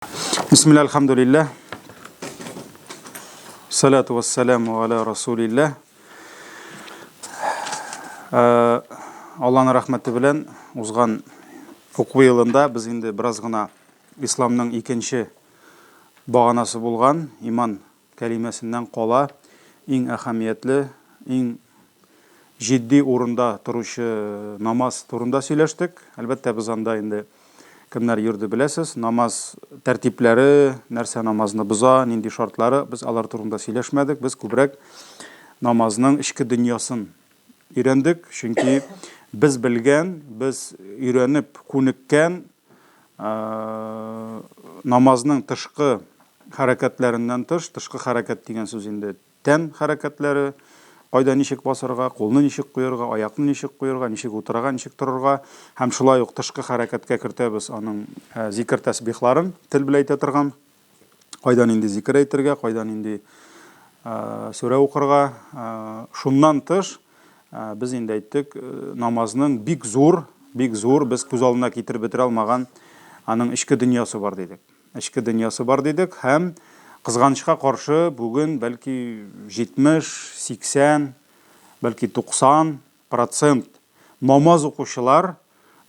Бисмилла, альхамдулилля. Салату вассаламу аля расулилля. Э, Алланың рәхмәте белән узган уку елында без инде бераз гына исламның икенче баганасы булган иман кәлимәсеннән кала иң әһәмиятле, иң җитди урында торучы намаз турында сөйләштек. Әлбәттә, без анда инде кемнәр йөрде беләсез, намаз тәртипләре, нәрсә намазны боза, нинди шартлары, без алар турында сөйләшмәдек. Без күбрәк намазның эчке дөньясын өйрәндек, чөнки без белгән, без өйрәнеп күнеккән намазның тышкы хәрәкәтләреннән тыш, тышкы хәрәкәт дигән сүз инде тән хәрәкәтләре, кайда ничек басарга, кулны ничек куярга, аякны ничек куярга, ничек утырырга, ничек торырга һәм шулай ук тышкы хәрәкәткә кертәбез аның зикер тәсбихларын, тел белән әйтә торган, кайда нинди зикер әйтергә, кайда нинди сүрә укырга. Шуннан тыш, без инде әйттек, намазның бик зур, бик зур, без күз алдына китереп бетерә алмаган аның эчке дөньясы бар дидек. Эчке дөньясы бар дидек һәм кызганычка каршы бүген бәлки 70, 80, бәлки 90 процент намаз укучылар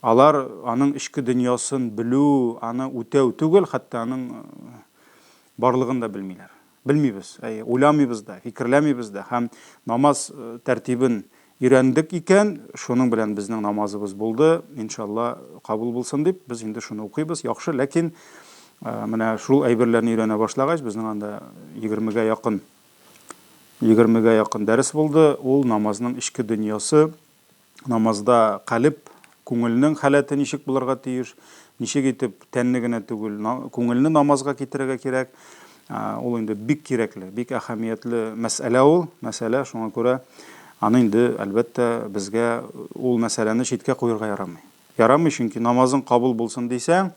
алар аның эчке дөньясын белү, аны үтәү түгел, хәтта аның барлыгын да белмиләр. Белмибез, әйе, уйламыйбыз да, фикерләмибез дә һәм намаз тәртибен өйрәндек икән, шуның белән безнең намазыбыз булды, иншалла, кабул булсын дип, без инде шуны укыйбыз, яхшы, ләкин менә шул әйберләрне өйрәнә башлагач, безнең анда егермегә якын, егермегә якын дәрес булды, ул намазның эчке дөньясы, Намазда калеб, күңелнең халәте ничек булырга тиеш, ничек итеп тәнне генә түгел, күңелне намазга китерергә кирәк. Ул инде бик кирәкле, бик әһәмиятле мәсьәлә ул, мәсьәлә, шуңа күрә аны инде, әлбәттә, безгә ул мәсьәләне читкә куерга ярамый. Ярамый, чөнки намазың кабул булсын дисәң,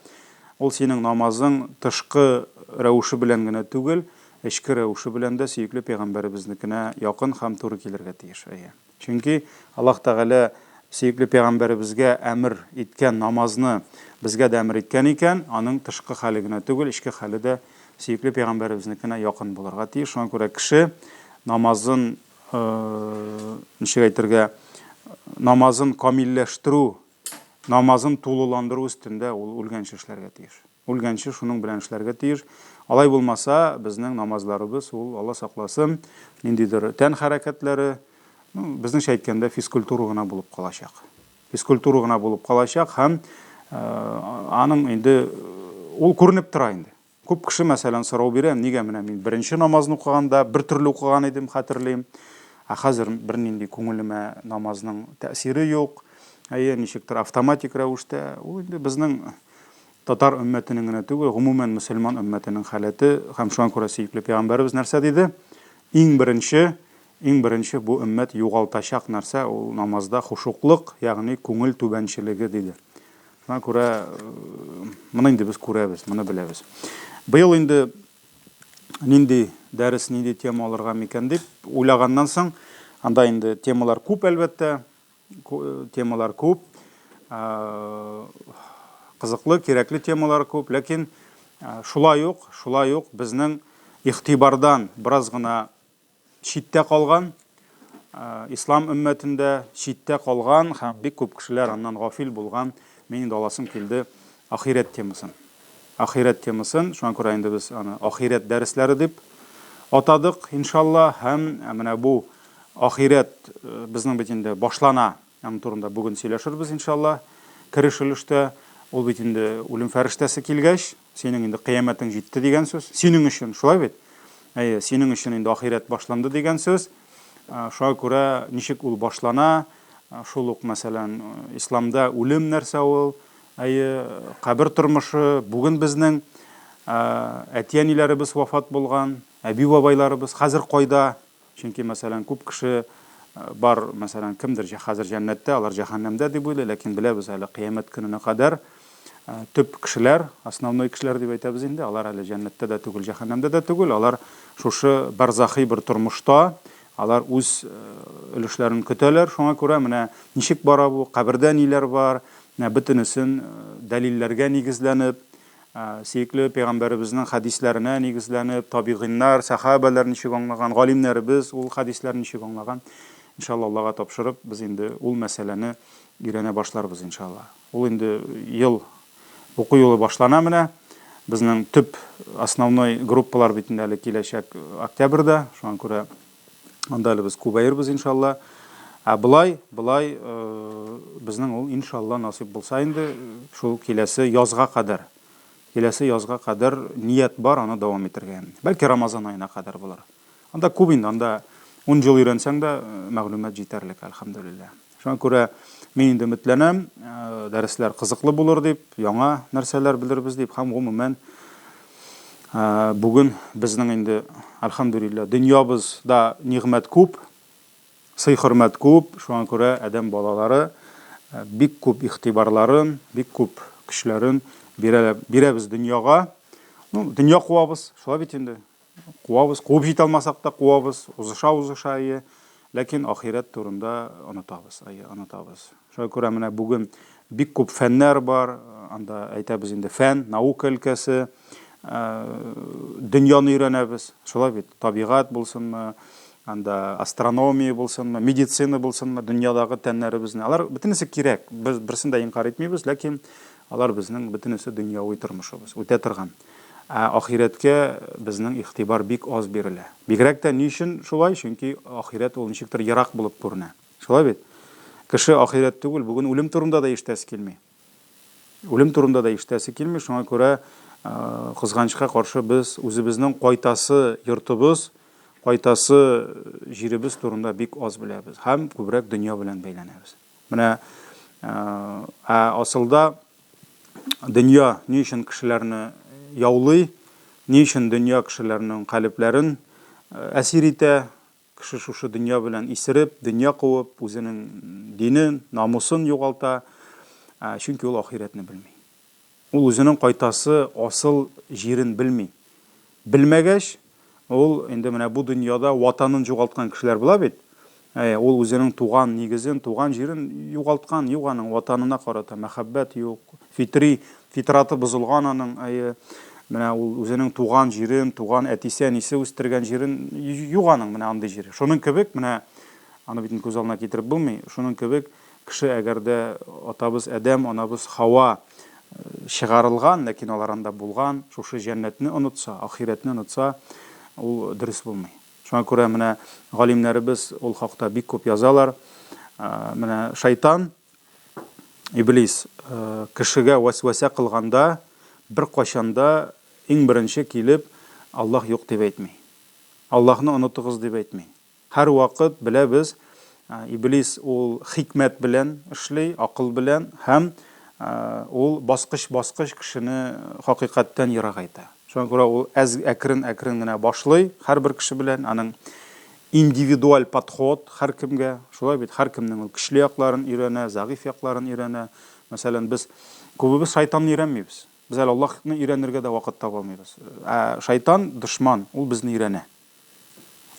ул синең намазың тышкы рәвеше белән генә түгел, эчке рәвеше белән дә сөекле пәйгамбәребезнекенә якын һәм туры килергә тиеш. Әйе. Чөнки Аллаһ Тәгалә сөекле пәйгамбәребезгә әмер иткән намазны безгә дә әмер иткән икән, аның тышкы хәле генә түгел, эчке хәле дә сөекле пәйгамбәребезнекенә якын булырга тиеш. Шуңа күрә кеше намазын, ничек әйтергә, намазын камилләштерү, намазын тулыландыру өстендә ул үлгәнче эшләргә тиеш. Үлгәнче шуның белән эшләргә тиеш. Алай булмаса, безнең намазларыбыз ул, Алла сакласын, ниндидер тән хәрәкәтләре, ну, безнеңчә әйткәндә, физкультура гына булып калачак. Физкультура гына булып калачак һәм аның инде ул күренеп тора инде. Күп кеше, мәсәлән, сорау бирә, нигә менә мин беренче намазны укыганда бер төрле укыган идем, хәтерлим. Ә хәзер бернинди күңелемә намазның тәэсире юк. Әйе, ничектер автоматик рәвештә. Ул инде безнең Татар өммәтенең генә түгел, гомумән мөселман өммәтенең халәте һәм шуңа күрә сөекле пәйгамбәребез нәрсә диде? Иң беренче, иң беренче бу өммәт югалтачак нәрсә ул намазда хушуклык, ягъни күңел түбәнчелеге диде. Шуңа күрә моны инде без күрәбез, моны беләбез. Быел инде нинди дәрес, нинди тема алырга микән дип уйлаганнан соң, анда инде темалар күп әлбәттә, Темалар күп, кызыклы, кирәкле темалар күп, ләкин шулай ук, шулай ук безнең игътибардан бераз гына читтә калган, ислам өммәтендә читтә калган һәм бик күп кешеләр аннан гафил булган, мин инде аласым килде ахирәт темасын. Ахирәт темасын, шуңа күрә инде без аны ахирәт дәресләре дип атадык, иншалла, һәм менә бу Ахирәт безнең бит инде башлана, аның турында бүген сөйләшербез, иншалла, кереш өлештә. Ул бит инде үлем фәрештәсе килгәч, синең инде кыямәтең җитте дигән сүз. Синең өчен, шулай бит? Әйе, синең өчен инде ахирәт башланды дигән сүз. Шуңа күрә ничек ул башлана, шул ук, мәсәлән, исламда үлем нәрсә ул, әйе, кабер тормышы, бүген безнең әти-әниләребез вафат булган, әби-бабайларыбыз хәзер кайда? Чөнки, мәсәлән, күп кеше бар, мәсәлән, кемдер хәзер җәннәттә, алар җәһәннәмдә дип уйлый, ләкин беләбез әле кыямәт көненә кадәр төп кешеләр, основной кешеләр дип әйтәбез инде, алар әле җәннәттә дә түгел, җәһәннәмдә дә түгел, алар шушы барзахи бер тормышта, алар үз өлешләрен көтәләр, шуңа күрә менә ничек бара бу, кабердә ниләр бар, менә бөтенесен дәлилләргә нигезләнеп, Сөекле пәйгамбәребезнең хәдисләренә нигезләнеп, табигыйннар, сәхабәләр ничек аңлаган, галимнәребез ул хәдисләрне ничек аңлаган, иншалла, Аллага тапшырып, без инде ул мәсьәләне өйрәнә башларбыз, иншалла. Ул инде ел уку елы башлана менә. Безнең төп основной группалар бит инде әле киләчәк октябрьдә, шуңа күрә анда әле без күбәербез, иншалла. Ә болай, болай безнең ул, иншалла, насыйп булса инде, шул киләсе язга кадәр. Киләсе язга кадәр ният бар аны дәвам итәргә. Бәлки Рамазан аена кадәр булыр. Анда күп инде, анда 10 ел өйрәнсәң дә мәгълүмат җитәрлек, әлхәмдүлилләһ. Шуңа күрә мин инде өметләнәм, дәресләр кызыклы булыр дип, яңа нәрсәләр белербез дип һәм гомумән бүген безнең инде, әлхәмдүлилләһ, дөньябызда нигъмәт күп, сый-хөрмәт күп, шуңа күрә адәм балалары бик күп игътибарларын, бик күп көчләрен бирә, бирәбез дөньяга. Ну, дөнья куабыз, шулай бит инде. Куабыз, куып җитә алмасак та куабыз, узыша-узыша, әйе. Ләкин ахирәт турында онытабыз, әйе, онытабыз. Шуңа күрә менә бүген бик күп фәннәр бар, анда әйтәбез инде фән, наука өлкәсе, дөньяны өйрәнәбез, шулай бит, табигать булсынмы, анда астрономия булсынмы, медицина булсынмы, дөньядагы тәннәребезне. Алар бөтенесе кирәк, без берсен дә инкарь итмибез, ләкин алар безнең бөтенесе дөньяви тормышыбыз, үтә торган. Ә ахирәткә безнең игътибар бик аз бирелә. Бигрәк тә ни өчен шулай? Чөнки ахирәт ул ничектер ерак булып күренә. Шулай бит? Кеше ахирәт түгел, бүген үлем турында да ишетәсе килми. Үлем турында да ишетәсе килми, шуңа күрә кызганычка каршы без үзебезнең кайтасы йортыбыз, кайтасы җиребез турында бик аз беләбез һәм күбрәк дөнья белән бәйләнәбез. Менә ә асылда Дөнья ни өчен кешеләрне яулый, ни өчен дөнья кешеләрнең калебләрен әсир итә? Кеше шушы дөнья белән исереп, дөнья куып, үзенең динен, намусын югалта, чөнки ул ахирәтне белми. Ул үзенең кайтасы асыл җирен белми. Белмәгәч, ул инде менә бу дөньяда ватанын югалткан кешеләр була бит. Әйе, ул үзенең туган нигезен, туган җирен югалткан, юк аның ватанына карата мәхәббәт юк. Фитри, фитраты бозылган аның, әйе. Менә ул үзенең туган җирен, туган әтисе, әнисе үстергән җирен юк аның менә андый җире. Шуның кебек менә аны бит күз алдына китереп булмый. Шуның кебек Кеше әгәр дә атабыз Адәм, анабыз Хава чыгарылган, ләкин алар анда булган, шушы җәннәтне онытса, ахирәтне онытса, ул дөрес булмый. Шуңа күрә менә галимнәребез ул хакта бик күп язалар. Менә шайтан, иблис кешегә вәсвәсә кылганда, беркайчан да иң беренче килеп, Аллаһ юк дип әйтми. Аллаһны онытыгыз дип әйтми. Һәрвакыт беләбез, Иблис ул хикмәт белән эшли, акыл белән һәм ул баскыч-баскыч кешене хакыйкатьтән ерагайта. Шуңа күрә ул әз әкрен-әкрен генә башлый һәрбер кеше белән, аның индивидуаль подход һәркемгә, шулай бит, һәркемнең ул көчле якларын өйрәнә, зәгыйфь якларын өйрәнә. Мәсәлән, без күбебез шайтанны өйрәнмибез. Без әле Аллаһны өйрәнергә дә вакыт таба алмыйбыз. Ә шайтан, дошман, ул безне өйрәнә.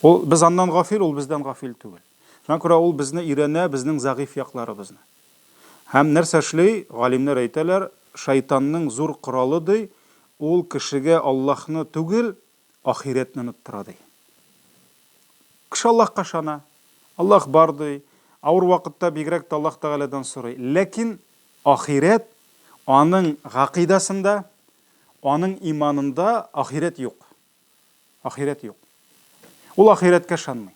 Ул без аннан гафил, ул бездән гафил түгел. Шуңа күрә ул безне өйрәнә, безнең зәгыйфь якларыбызны. Һәм нәрсә эшли? Галимнәр әйтәләр, шайтанның зур коралы ди, ул кешегә Аллаһны түгел, ахирәтне оныттыра ди. Кеше Аллаһка ышана, Аллаһ бар ди, авыр вакытта бигрәк тә Аллаһ Тәгаләдән сорый. Ләкин ахирәт аның гакыйдасында, аның иманында ахирәт юк. Ахирәт юк. Ул ахирәткә ышанмый.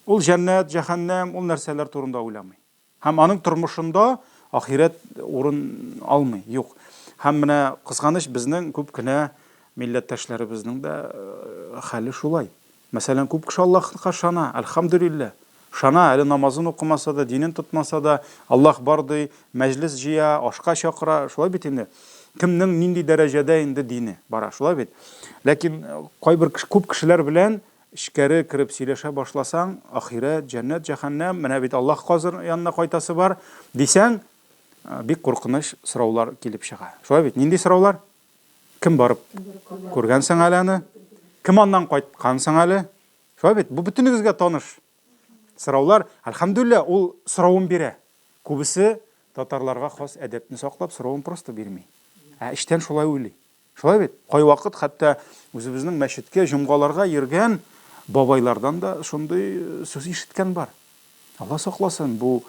Ул җәннәт, җәһәннәм, ул нәрсәләр турында уйламый. Һәм аның тормышында ахирәт урын алмый, юк. Һәм менә кызганыч безнең күп кенә милләттәшләребезнең дә э, хәле шулай. Мәсәлән, күп кеше Аллаһка ышана, әлхәмдүлилләһ. Ышана, әле намазын укымаса да, динен тотмаса да, Аллаһ бар ди, мәҗлес җыя, ашка чакыра, шулай бит инде. Кемнең нинди дәрәҗәдә инде дине бара, шулай бит. Ләкин э, кайбер күп кешеләр белән эчкәре кереп сөйләшә башласаң, ахирәт, җәннәт, җәһәннәм, менә бит Аллаһ хазыр янына кайтасы бар, дисәң, э, бик куркыныч сораулар килеп чыга. Шулай бит? Нинди сораулар? Кем барып күргән соң әле аны? Кем аннан кайткан соң әле? Шулай бит? Бу бөтенегезгә таныш сораулар. Әлхәмдүлилләһ, ул соравын бирә. Күбесе татарларга хас әдәпне саклап, соравын просто бирми. Ә эчтән шулай уйлый. Шулай бит? Кайвакыт хәтта үзебезнең мәчеткә җомгаларга йөргән бабайлардан да шундый э, сүз ишеткән бар. Алла сакласын, бу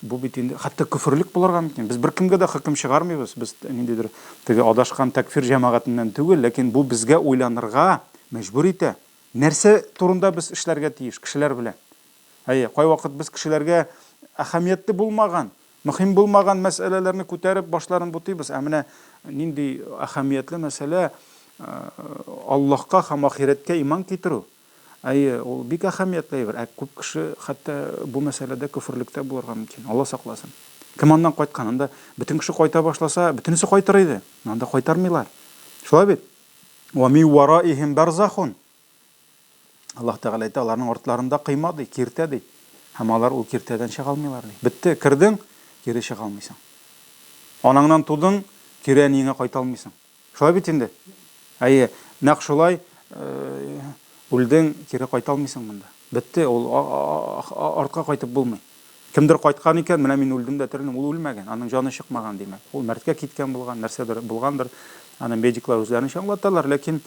бу бит инде хәтта көферлек булырга мөмкин. Без беркемгә дә хөкем чыгармыйбыз. Без ниндидер теге адашкан тәкфир җәмәгатеннән түгел, ләкин бу безгә уйланырга мәҗбүр итә. Нәрсә турында без эшләргә тиеш кешеләр белән? Әйе, кайвакыт без кешеләргә әһәмиятле булмаган, мөһим булмаган мәсьәләләрне күтәреп башларын бутыйбыз. Ә менә нинди әһәмиятле мәсьәлә, Аллаһка һәм ахирәткә иман китерү. Әйе, ул бик әһәмиятле әйбер. Ә күп кеше хәтта бу мәсьәләдә көферлектә булырга мөмкин. Алла сакласын. Кем аннан кайткан? Анда бөтен кеше кайта башласа, бөтенесе кайтыр иде. Анда кайтармыйлар. Шулай бит? Ва мин вараихим барзахун. Аллаһ Тәгалә әйтә, аларның артларында кыйма ди, киртә ди. Һәм алар ул киртәдән чыга алмыйлар ди. Бетте, кердең, кире чыга алмыйсың. Анаңнан тудың, кире әниеңә кайта алмыйсың. Шулай бит инде? Әйе, нәкъ шулай, э, үлдең, кире кайта алмыйсың монда. Бетте, ул артка кайтып булмый. Кемдер кайткан икән, менә мин үлдем дә терелдем, ул үлмәгән, аның җаны чыкмаган, димәк. Ул мәрткә киткән булган, нәрсәдер булгандыр. Аны медиклар үзләренчә аңлаталар, ләкин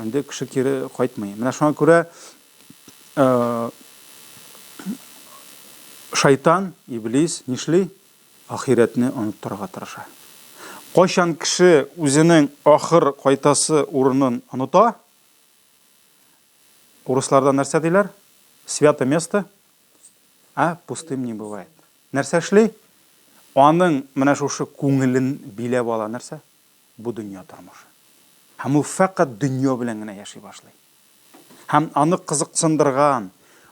инде кеше кире кайтмый. Менә шуңа күрә шайтан, иблис нишли? Ахирәтне оныттырырга тырыша. Кайчан кеше үзенең ахыр кайтасы урынын оныта, урысларда нәрсә диләр? Свято место А пустым не бывает. Нәрсә эшли? Аның менә шушы күңелен биләп ала нәрсә? Бу дөнья тормышы. Һәм ул фәкать дөнья белән генә яши башлый. Һәм аны кызыксындырган,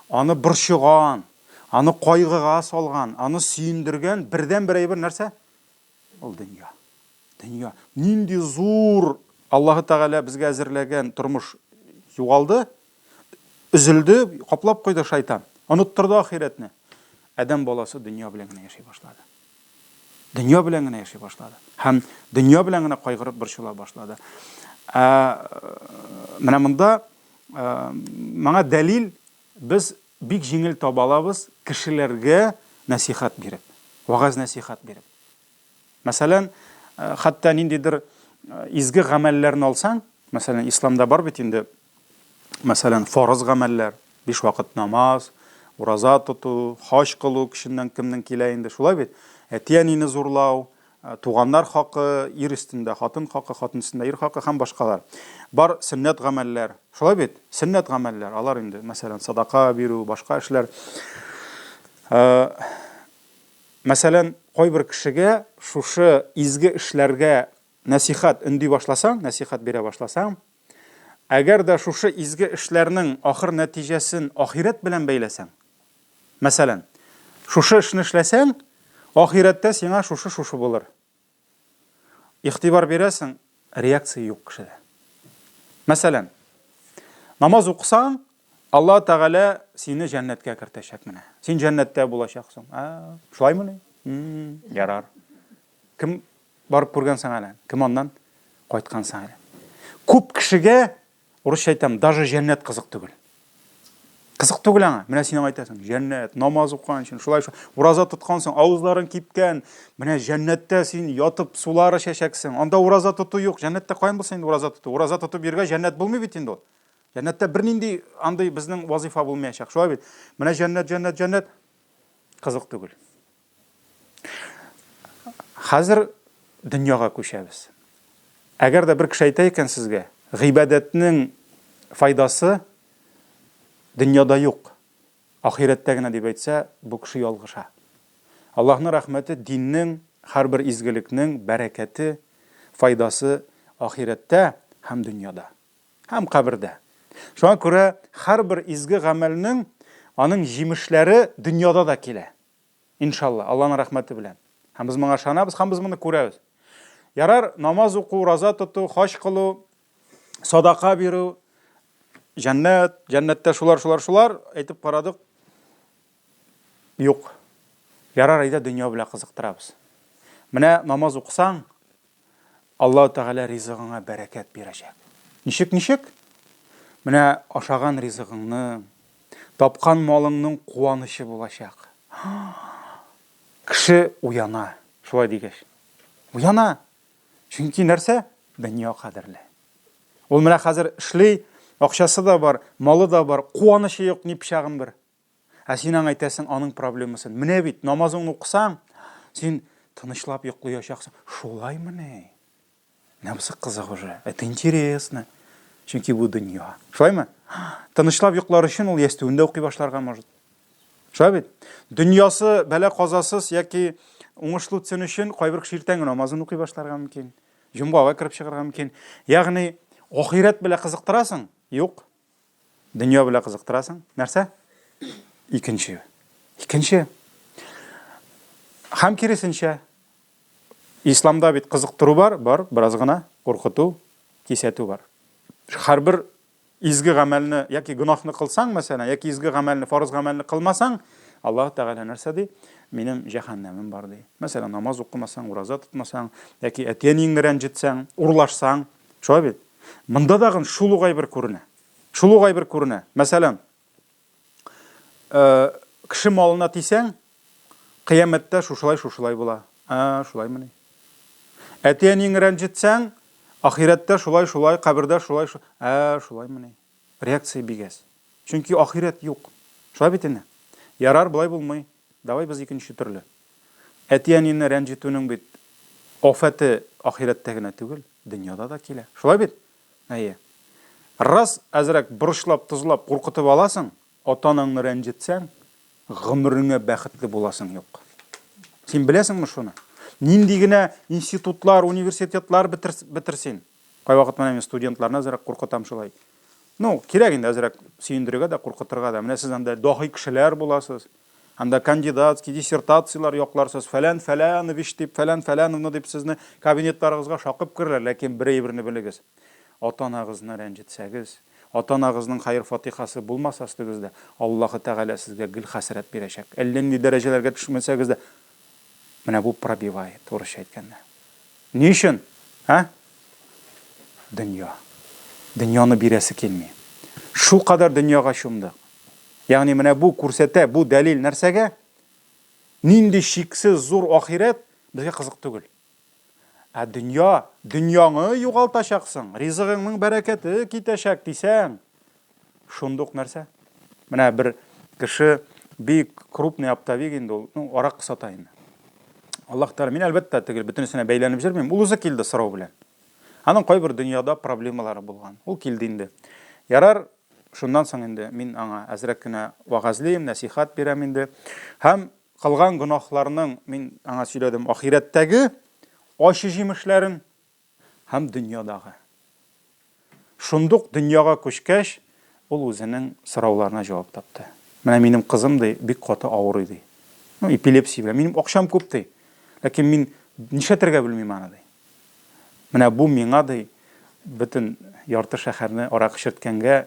аны борчыган, аны кайгыга салган, аны сөендергән бердәнбер әйбер нәрсә? Ул дөнья. Дөнья. Нинди зур Аллаһы Тәгалә безгә әзерләгән тормыш югалды, өзелде, каплап куйды шайтан. Оныттырды ахирәтне. Адәм баласы дөнья белән генә яши башлады. Дөнья белән генә яши башлады. Һәм дөнья белән генә кайгырып борчыла башлады. Ә менә монда моңа дәлил без бик җиңел таба алабыз кешеләргә нәсихәт биреп, вагаз нәсихәт биреп. Мәсәлән, хәтта ниндидер изге гамәлләрне алсаң, мәсәлән, исламда бар бит инде, мәсәлән, фарыз гамәлләр, биш вакыт намаз, ураза тоту, хаҗ кылу көченнән кемнең килә инде, шулай бит? Әти-әнине зурлау, туганнар хакы, ир өстендә хатын хакы, хатын өстендә ир хакы һәм башкалар. Бар сөннәт гамәлләр. Шулай бит? Сөннәт гамәлләр, алар инде, мәсәлән, садака бирү, башка эшләр. Мәсәлән, кайбер кешегә шушы изге эшләргә нәсихәт өнди башласаң, нәсихәт бирә башласаң, әгәр дә шушы изге эшләрнең ахыр нәтиҗәсен ахирәт белән бәйләсәң, мәсәлән, шушы эшне эшләсәң, ахирәттә сиңа шушы-шушы булыр. Игътибар бирәсең, реакция юк кешедә. Мәсәлән, намаз укысаң, Алла Тәгалә сине җәннәткә кертәчәк менә. Син җәннәттә булачаксың. Ә, шулаймыни? Ярар. Кем барып күргән соң әле? Кем аннан кайткан соң әле? Күп кешегә Урысча әйтәм, даже җәннәт кызык түгел. Кызык түгел аңа. Менә син аңа әйтәсең, җәннәт, намаз укыган өчен, шулай шулай, ураза тоткансың, авызларың кипкән. Менә җәннәттә син ятып сулар эчәчәксең. Анда ураза тоту юк. Җәннәттә каян булсын инде ураза тоту? Ураза тотып йөргәч җәннәт булмый бит инде ул. Җәннәттә бернинди андый безнең вазифа булмаячак. Шулай бит. Менә җәннәт, җәннәт, җәннәт кызык түгел. Хәзер дөньяга күчәбез. Әгәр дә бер кеше әйтә икән сезгә, гыйбадәтнең файдасы дөньяда юк, ахирәттә генә дип әйтсә, бу кеше ялгыша. Аллаһның рәхмәте диннең, һәрбер изгелекнең бәрәкәте, файдасы ахирәттә һәм дөньяда. Һәм кабердә. Шуңа күрә һәрбер изге гамәлнең аның җимешләре дөньяда да килә. Иншалла, Алланың рәхмәте белән. Һәм без моңа ышанабыз, һәм без моны күрәбез. Ярар, намаз уку, ураза тоту, хаҗ кылу, садака бирү, җәннәт, җәннәттә шулар, шулар, шулар әйтеп карадык. Юк. Ярар, әйдә дөнья белән кызыктырабыз. Менә намаз укысаң, Аллаһ Тәгалә ризыгыңа бәрәкәт бирәчәк. Ничек, ничек? Менә ашаган ризыгыңны, тапкан малыңның куанычы булачак. Кеше уяна, шулай дигәч. Уяна. Чөнки нәрсә? Дөнья кадерле. Ул менә хәзер эшли, акчасы да бар, малы да бар, куанычы юк, ни пычагым бер. Ә син аңа әйтәсең аның проблемасын. Менә бит, намазыңны укысаң, син тынычлап йоклыячаксың. Шулаймыни? Менә бусы кызык уже. Это интересно. Чөнки бу дөнья. Шулаймы? Тынычлап йоклар өчен ул ястүен дә укый башларга может. Шулай бит? Дөньясы бәла-казасыз яки уңышлы үтсен өчен кайбер кеше иртәнге намазын укый башларга мөмкин. Җомгага кереп чыгарга мөмкин. Ягъни ахирәт белән кызыктырасың? Юк. Дөнья белән кызыктырасың. Нәрсә? Икенче. Икенче. Һәм киресенчә. Исламда бит кызыктыру бар, бар, бераз гына куркыту, кисәтү бар. Һәрбер изге гамәлне яки гөнаһны кылсаң, мәсәлән, яки изге гамәлне, фарыз гамәлне кылмасаң, Аллаһ Тәгалә нәрсә ди? Минем җәһәннәмем бар ди. Мәсәлән, намаз укымасаң, ураза тотмасаң, яки әти-әниеңне рәнҗетсәң, урлашсаң, шулай бит? Монда тагын шул ук әйбер күренә. Шул ук әйбер күренә. Мәсәлән, э, кеше малына тисәң, кыямәттә шушылай шушылай була. Ә, шулаймыни? Әти-әниеңне рәнҗетсәң, ахирәттә шулай шулай, кабердә шулай шулай. Ә, шулаймыни? Реакция бик әз. Чөнки ахирәт юк. Шулай бит инде. Ярар, болай булмый. Давай без икенче төрле. Әти-әнине рәнҗетүнең бит афәте ахирәттә генә түгел, дөньяда да килә. Шулай бит? Әйе. Раз әзрәк борычлап, тозлап, куркытып аласың, ата-анаңны рәнҗетсәң, гомереңә бәхетле буласың юк. Син беләсеңме шуны? Нинди генә институтлар, университетлар бетер, бетер син. Кайвакыт менә мин студентларны әзрәк куркытам шулай. Ну, кирәк инде әзрәк сөендерергә дә, куркытырга да. Менә сез анда даһи кешеләр буласыз. Анда кандидатский диссертацияләр якларсыз, фәлән фәләнович дип, фәлән фәләновна дип сезне кабинетларыгызга шакып керерләр, ләкин бер әйберне белегез. Ата-анагызны рәнҗетсәгез, ата-анагызның хәер-фатихасы булмаса өстегездә, Аллаһы Тәгалә сезгә гел хәсрәт бирәчәк. Әллә нинди дәрәҗәләргә төшмәсәгез дә, менә бу пробивает, урысча әйткәндә. Ни өчен? Ә? Дөнья. Дөньяны бирәсе килми. Шулкадәр дөньяга чумдык. Ягъни менә бу күрсәтә, бу дәлил нәрсәгә? Нинди чиксез зур ахирәт безгә кызык түгел. Ә дөнья, дөньяңы югалтачаксың, ризыгыңның бәрәкәте китәчәк дисәң, шундук нәрсә? Менә бер кеше бик крупный оптовик инде ул, ну, арак сата инде. Аллаһ Тәгалә, мин әлбәттә теге бөтенесенә бәйләнеп йөрмим, ул үзе килде сорау белән. Аның кайбер дөньяда проблемалары булган. Ул килде инде. Ярар, Шуннан соң инде мин аңа әзрәк кенә вәгазьлим, нәсыйхәт бирәм инде. Һәм кылган гөнаһларның, мин аңа сөйләдем, ахирәттәге ачы җимешләрен һәм дөньядагы. Шундук дөньяга күчкәч, ул үзенең сорауларына җавап тапты. Менә минем кызым, ди, бик каты авырый, ди. Ну, эпилепсия белән. Минем акчам күп, ди. Ләкин мин нишләтергә белмим аны, ди. Менә бу миңа, ди, бөтен ярты шәһәрне аракы эчерткәнгә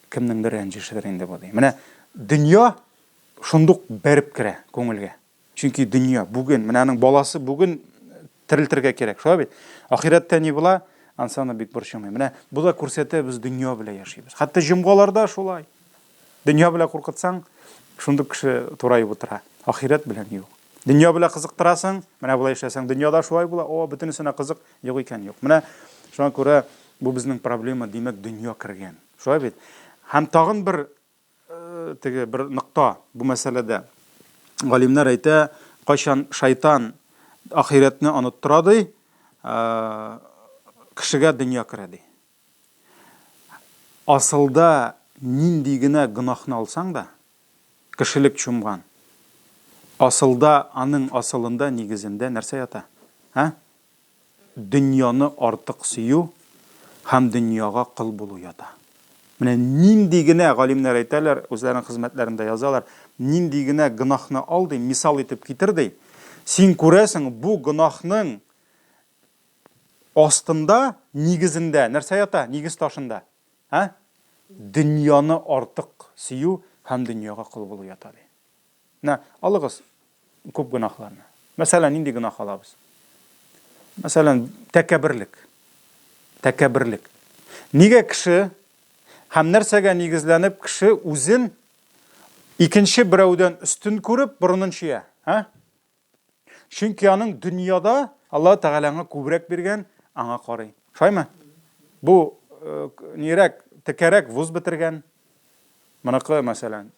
кемнеңдер рәнҗешедер инде бу, ди. Менә дөнья шундук бәреп керә күңелгә. Чөнки дөнья бүген, менә аның баласы бүген терелтергә кирәк, шулай бит? Ахирәттә ни була, ансы аны бик борчымый. Менә бу да күрсәтә, без дөнья белән яшибез. Хәтта җомгаларда шулай. Дөнья белән куркытсаң, шундук кеше тураеп утыра. Ахирәт белән юк. Дөнья белән кызыктырасың, менә болай эшләсәң, дөньяда шулай була, о, бөтенесенә кызык, юк икән, юк. Менә шуңа күрә бу безнең проблема, димәк, дөнья кергән. Шулай бит? Һәм тагын бер э, теге бер нокта бу мәсьәләдә. Галимнәр әйтә, кайчан шайтан ахирәтне оныттыра ди, э, кешегә дөнья керә ди. Асылда нинди генә гөнаһны алсаң да, кешелек чумган. Асылда аның асылында, нигезендә нәрсә ята? Ә? Дөньяны артык сөю һәм дөньяга кол булу ята. Менә нинди генә, галимнәр әйтәләр, үзләренең хезмәтләрендә язалар, нинди генә гөнаһны ал, ди, мисал итеп китер, ди, син күрәсең, бу гөнаһның Астында, нигезендә нәрсә ята? Нигез ташында. Ә? Дөньяны артык сөю һәм дөньяга кол булу ята, ди. Менә алыгыз күп гөнаһларны. Мәсәлән, нинди гөнаһ алабыз? Мәсәлән, тәкәбберлек. Тәкәбберлек. Нигә кеше һәм нәрсәгә нигезләнеп кеше үзен икенче берәүдән өстен күреп борынын чөя? Ә? Чөнки аның дөньяда Аллаһ Тәгалә аңа күбрәк биргән, аңа карый. Шулаймы? Бу нирәк, текәрәк вуз бетергән. Моныкы, мәсәлән,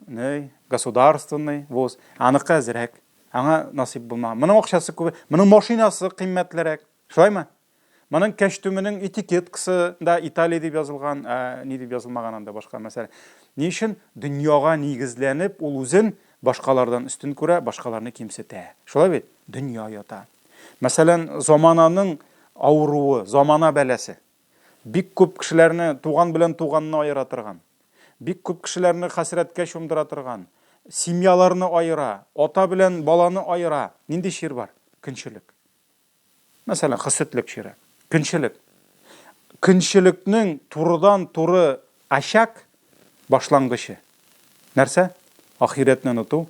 ни, государственный вуз, аныкы әзрәк. Аңа насыйп булмаган. Моның акчасы күп, моның машинасы кыйммәтлерәк. Шулаймы? Моның кәчтүменең этикеткасы да Италия дип язылган, ә ни дип язылмаган анда башка мәсьәлә. Ни өчен дөньяга нигезләнеп ул үзен башкалардан өстен күрә, башкаларны кимсетә. Шулай бит? Дөнья ята. Мәсәлән, замананың авыруы, замана бәласе. Бик күп кешеләрне туган белән туганны аера торган. Бик күп кешеләрне хәсрәткә чумдыра торган. Семьяларны аера, ата белән баланы аера. Нинди чир бар? Көнчелек. Мәсәлән, хөсетлек чире, көнчелек. Көнчелекнең турыдан-туры очаг, башлангычы нәрсә? Ахирәтне оныту,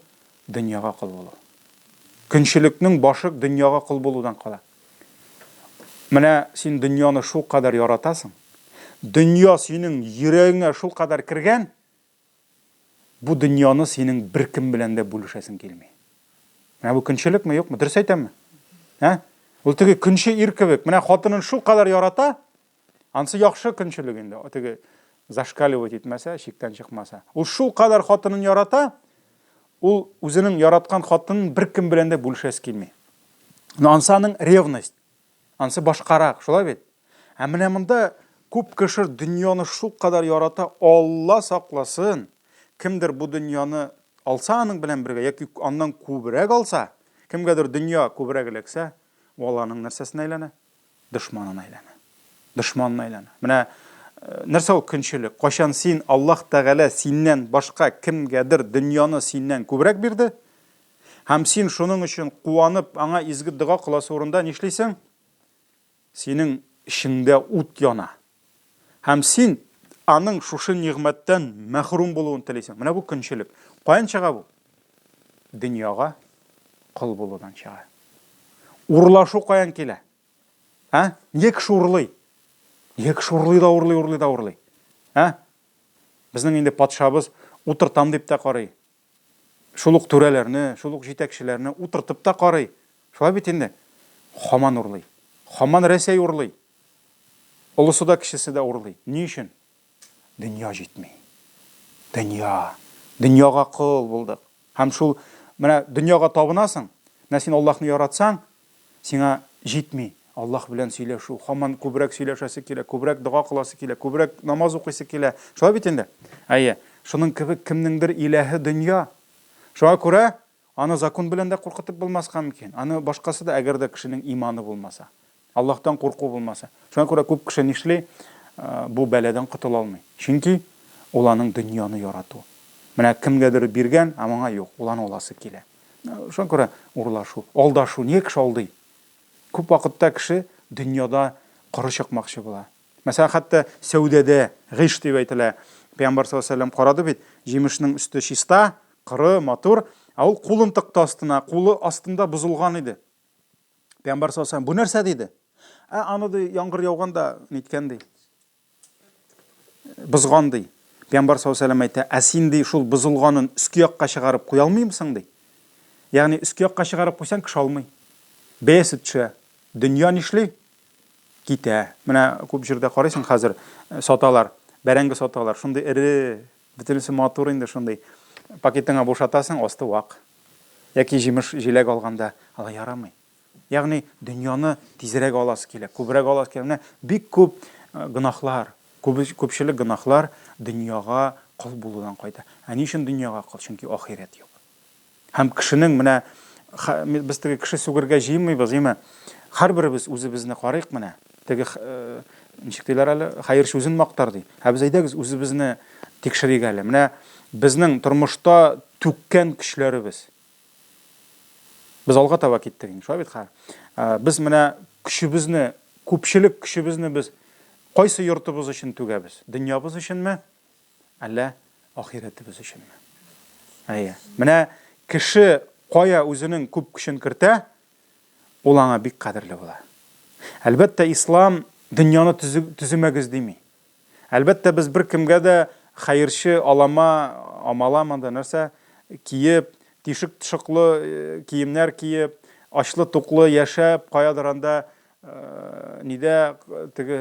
дөньяга кол булу. Көнчелекнең башы дөньяга кол булудан кала. Менә син дөньяны шулкадәр яратасың, дөнья синең йөрәгеңә шулкадәр кергән, Бу дөньяны синең беркем белән дә бүлешәсең килми. Менә бу көнчелекме, юкмы? Дөрес әйтәмме? Ә? Ул теге көнче ир кебек. Менә хатынын шулкадәр ярата, ансы яхшы көнчелек инде. Теге зашкаливать итмәсә, чиктән чыкмаса. Ул шулкадәр хатынын ярата, ул үзенең яраткан хатынын беркем белән дә бүлешәсе килми. Но ансы аның ревность. Ансы башкарак, шулай бит? Ә менә монда күп кеше дөньяны шулкадәр ярата, Алла сакласын, кемдер бу дөньяны алса аның белән бергә яки аннан күбрәк алса, кемгәдер дөнья күбрәк эләксә, ул аның нәрсәсенә әйләнә? Дошманына әйләнә. Дошманына әйләнә. Менә э, нәрсә ул көнчелек? Кайчан син Аллаһ Тәгалә синнән башка кемгәдер дөньяны синнән күбрәк бирде, Һәм син шуның өчен куанып, аңа изге дога кыласы урында нишлисең? Синең эчеңдә ут яна. Һәм син аның шушы нигъмәттән мәхрүм булуын телисең. Менә бу көнчелек. Каян чыга бу? Дөньяга кол булудан чыга. Урлашу каян килә? Ә? Нигә кеше урлый? Нигә кеше урлый да урлый, урлый да урлый? Ә? Безнең инде патшабыз утыртам дип тә карый. Шул ук түрәләрне, шул ук җитәкчеләрне утыртып та карый. Шулай бит инде. Хаман урлый. Хаман Рәсәй урлый. Олысы да, кечесе дә урлый. Ни өчен? Дөнья җитми. Дөнья. Дөньяга кол булдык. Һәм шул менә дөньяга табынасың, менә син Аллаһны яратсаң, Сиңа җитми Аллаһ белән сөйләшү, һаман күбрәк сөйләшәсе килә, күбрәк дога кыласы килә, күбрәк намаз укыйсы килә. Шулай бит инде? Әйе. Шуның кебек кемнеңдер иләһе дөнья. Шуңа күрә аны закон белән дә куркытып булмаска мөмкин. Аны башкасы да, әгәр дә кешенең иманы булмаса, Аллаһтан курку булмаса. Шуңа күрә күп кеше нишли? Бу бәладән котыла алмый. Чөнки ул аның дөньяны ярату. Менә кемгәдер биргән, ә моңа юк. Ул аны аласы килә. Шуңа күрә урлашу, алдашу, нигә кеше алдый? Күп вакытта кеше дөньяда коры чыкмакчы була. Мәсәлән, хәтта сәүдәдә гыйш дип әйтелә. Пәйгамбәр саллаллаһу алейһи ва сәлләм карады бит, җимешнең өсте чиста, коры, матур, ә ул кулын тыкты астына, кулы астында бозылган иде. Пәйгамбәр саллаллаһу алейһи ва сәлләм, бу нәрсә диде? Ә аны ди, яңгыр яуган да ниткән ди. Бозган, ди. Пәйгамбәр саллаллаһу алейһи ва сәлләм әйтә, ә син, ди, шул бозылганын өске якка чыгарып куя алмыймсың, ди. Ягъни өске якка чыгарып куйсаң, кеше алмый. Бәясе төшә. Дөнья нишли? Китә. Менә күп җирдә карыйсың хәзер, э, саталар, бәрәңге саталар. Шундый эре, бөтенесе матур инде шундый. Пакетыңа бушатасың, асты вак. Яки җимеш, җиләк алганда, алай ярамый. Ягъни дөньяны тизрәк аласы килә, күбрәк аласы килә. Менә бик күп э, гөнаһлар, күпчелек гөнаһлар дөньяга кол булудан кайта. Ә ни өчен дөньяга кол? Чөнки ахирәт юк. Һәм кешенең менә без теге кеше сүгергә җыенмыйбыз, әйме? Һәрберебез үзебезне карыйк менә. Теге э, ничек диләр әле, хәерче үзен мактар ди. Ә без әйдәгез үзебезне тикшерик әле. Менә безнең тормышта түккән көчләребез. Без алга таба киттек инде, шулай бит хәзер. Э, без менә көчебезне, күпчелек көчебезне без кайсы йортыбыз өчен түгәбез? Дөньябыз өченме? Әллә ахирәтебез өченме? Әйе. Менә кеше кая үзенең күп көчен кертә, ул аңа бик кадерле була. Әлбәттә, ислам дөньяны төземәгез дими. Әлбәттә, без беркемгә дә хәерче алама, амалама да нәрсә киеп, тишек-тошыклы э, киемнәр киеп, ачлы-туклы яшәп, каядыр анда нидә теге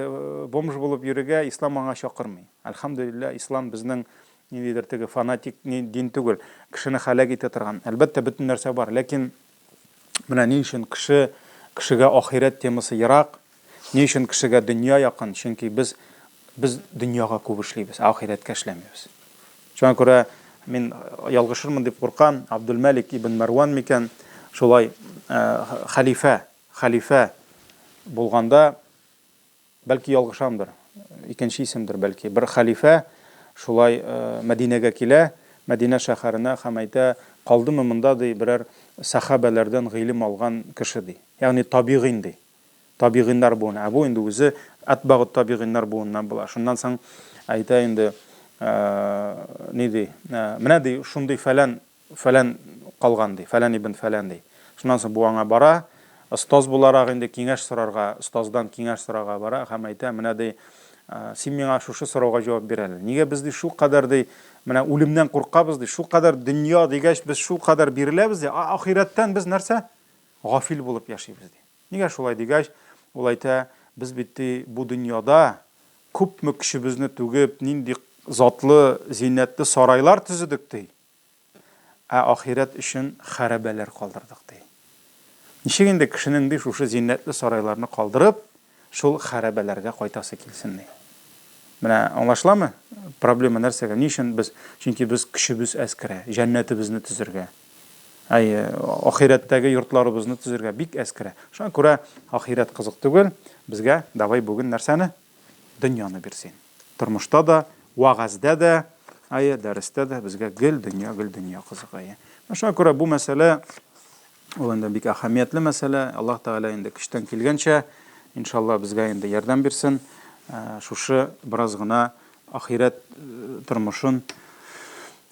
бомж булып йөрергә ислам аңа чакырмый. Әлхәмдүлилләһ, ислам безнең ниндидер теге фанатик дин түгел, кешене һәлак итә торган. Әлбәттә, бөтен нәрсә бар, ләкин менә ни өчен кеше кешегә ахирәт темасы ерак, ни өчен кешегә дөнья якын, чөнки без без дөньяга күп эшлибез, ә ахирәткә эшләмибез. Шуңа күрә мин ялгышырмын дип куркам, Абдулмәлик ибн Мәрван микән, шулай хәлифә, хәлифә булганда, бәлки ялгышамдыр, икенче исемдер бәлки, бер хәлифә шулай Мәдинәгә килә, Мәдинә шәһәренә һәм әйтә, калдымы монда, ди, берәр сәхабәләрдән гыйлем алган кеше, ди. Ягъни табигыйн, ди. Табигыйннар буыны. Ә бу инде үзе әтбагут табигыйннар буыныннан була. Шуннан соң әйтә инде, ни ди, менә ди, шундый фәлән Фәлән калган, ди, фәлән ибн фәлән, ди. Шуннан соң бу аңа бара, остаз буларак инде киңәш сорарга, остаздан киңәш сорарга бара һәм әйтә, менә, ди, син миңа шушы сорауга җавап бир әле. Нигә без, ди, шулкадәр, ди, менә үлемнән куркабыз, ди, шулкадәр дөнья дигәч, без шулкадәр биреләбез, ди, ә ахирәттән без нәрсә? Гафил булып яшибез, ди. Нигә шулай дигәч, ул әйтә, без бит, ди, бу дөньяда күпме көчебезне түгеп, нинди затлы, зиннәтле сарайлар төзедек, ди. Ә ахирәт өчен хәрабәләр калдырдык, ди. Ничек инде кешенең, ди, шушы зиннәтле сарайларны калдырып, шул хәрабәләргә кайтасы килсен, ди. Менә аңлашыламы? Проблема нәрсәгә? Ни өчен без? Чөнки без көчебез әз керә, җәннәтебезне төзергә. Әйе, ахирәттәге йортларыбызны төзергә бик әз керә. Шуңа күрә ахирәт кызык түгел, безгә давай бүген нәрсәне? Дөньяны бир син. Тормышта да, вәгазьдә дә, әйе, дәрестә дә безгә гел дөнья, гел дөнья кызык, әйе. Менә шуңа күрә бу мәсьәлә, ул инде бик әһәмиятле мәсьәлә. Аллаһ Тәгалә инде көчтән килгәнчә, иншалла, безгә инде ярдәм бирсен. Шушы бераз гына ахирәт тормышын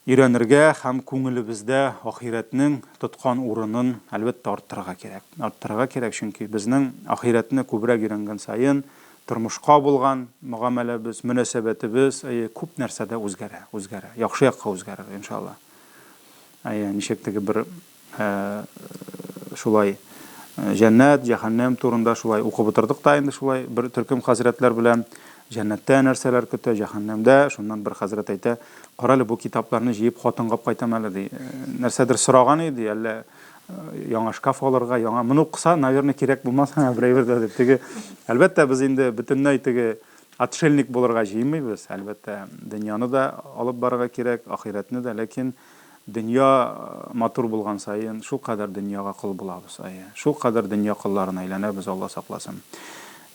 Өйрәнергә һәм күңелебездә ахирәтнең тоткан урынын, әлбәттә, арттырырга кирәк. Арттырырга кирәк, чөнки безнең ахирәтне күбрәк өйрәнгән саен, тормышка булган мөгамәләбез, мөнәсәбәтебез, әйе, күп нәрсәдә үзгәрә, үзгәрә, яхшы якка үзгәрер, иншалла. Әйе, ничек теге бер Шулай җәннәт, җәһәннәм турында шулай укып утырдык та инде шулай бер төркем хәзрәтләр белән. Җәннәттә нәрсәләр көтә, җәһәннәмдә. Шуннан бер хәзрәт әйтә, Карале, бу китапларны җыеп хатынга алып кайтам әле, ди. Нәрсәдер сораган иде, әллә яңа шкаф алырга, яңа. Моны укыса, наверное, кирәк булмас аңа бер әйбер дә дип. Теге, әлбәттә, без инде бөтенләй теге отшельник булырга җыенмыйбыз. Әлбәттә, дөньяны да алып барырга кирәк, ахирәтне дә, ләкин Дөнья матур булган саен, шулкадәр дөньяга кол булабыз, әйе. Шулкадәр дөнья колларына әйләнәбез, Алла сакласын.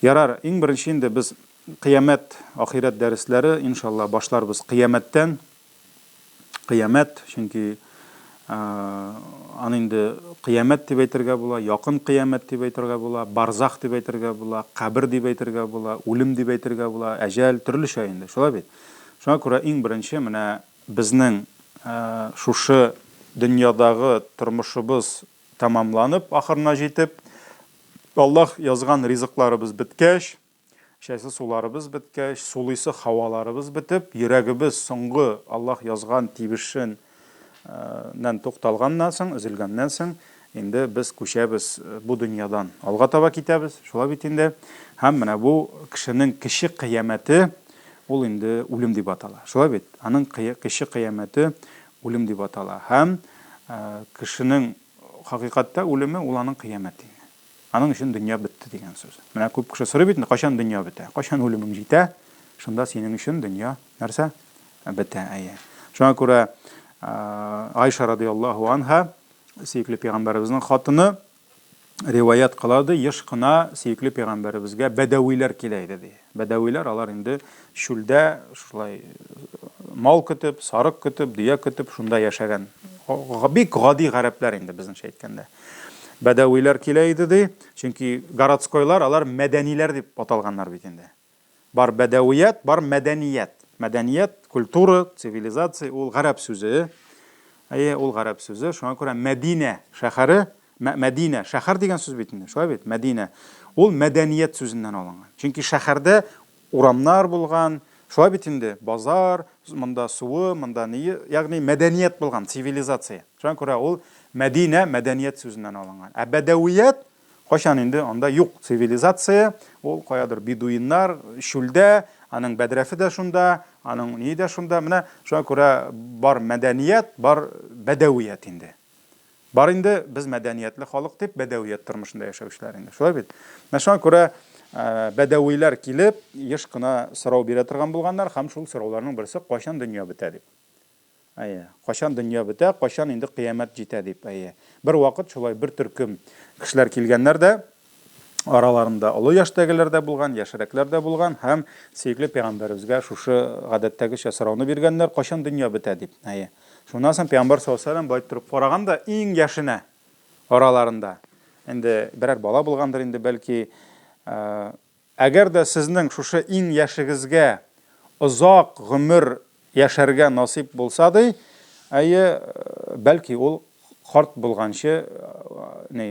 Ярар, иң беренче инде без кыямәт, ахирәт дәресләре, иншалла, башларбыз кыямәттән. Кыямәт, чөнки аны инде кыямәт дип әйтергә була, якын кыямәт дип әйтергә була, барзах дип әйтергә була, кабер дип әйтергә була, үлем дип әйтергә була, әҗәл, төрлечә инде, шулай бит. Шуңа күрә иң беренче менә Безнең шушы дөньядагы тормышыбыз тәмамланып, ахырына җитеп, Аллаһ язган ризыкларыбыз беткәч, эчәсе суларыбыз беткәч, сулыйсы һаваларыбыз бетеп, йөрәгебез соңгы Аллаһ язган тибешен нән тукталганнан соң, өзелгәннән соң, инде без күчәбез бу дөньядан алга таба китәбез, шулай бит инде. Һәм менә бу кешенең кече кыямәте, ул инде үлем дип атала. Шулай бит? Аның кече кыямәте үлем дип атала. Һәм кешенең хакыйкатьтә үлеме, ул аның кыямәте инде. Аның өчен дөнья бетте дигән сүз. Менә күп кеше сорый бит инде, кайчан дөнья бетә? Кайчан үлемең җитә, шунда синең өчен дөнья нәрсә? Бетә, әйе. Шуңа күрә Айша радиаллаһу анһа, сөекле пәйгамбәребезнең хатыны, риваять кыла, ди, еш кына сөекле пәйгамбәребезгә бәдәвиләр килә иде, ди. Бәдәвиләр алар инде чүлдә шулай мал көтеп, сарык көтеп, дөя көтеп шунда яшәгән. Бик гади гарәпләр инде безнеңчә әйткәндә. Бәдәвиләр килә иде, ди, чөнки городскойлар алар мәдәниләр дип аталганнар бит инде. Бар бәдәвият, бар мәдәният. Мәдәният, культура, цивилизация, ул гарәп сүзе. Әйе, ул гарәп сүзе. Шуңа күрә Мәдинә шәһәре, Мәдинә, шәһәр дигән сүз бит инде, шулай бит? Мәдинә. Ул мәдәният сүзеннән алынган. Чөнки шәһәрдә урамнар булган, шулай бит инде, базар, монда суы, монда ние, ягъни мәдәният булган, цивилизация. Шуңа күрә ул Мәдинә мәдәният сүзеннән алынган. Ә бәдәвият Кайчан инде анда юк цивилизация, ул каядыр бедуиннар, чүлдә, аның бәдрәфе дә шунда, аның ние дә шунда. Менә шуңа күрә бар мәдәният, бар бәдәвият инде. Бар инде без мәдәниятле халык дип бәдәвият тормышында яшәүчеләр инде. Шулай бит? Менә шуңа күрә бәдәвиләр килеп, еш кына сорау бирә торган булганнар һәм шул сорауларның берсе кайчан дөнья бетә дип. Әйе. Кайчан дөнья бетә, кайчан инде кыямәт җитә дип, әйе. Бервакыт шулай бер төркем кешеләр килгәннәр дә, араларында олы яшьтәгеләр дә булган, яшьрәкләр дә булган һәм сөекле пәйгамбәребезгә шушы гадәттәгечә сорауны биргәннәр, кайчан дөнья бетә дип, әйе. Шуннан соң пәйгамбәр саллаллаһу алейһи ва сәлләм болай торып караган да, иң яшенә араларында, инде берәр бала булгандыр инде, бәлки, Әгәр дә сезнең шушы иң яшегезгә озак гомер яшәргә насыйп булса, ди, әйе, бәлки ул карт булганчы, ни,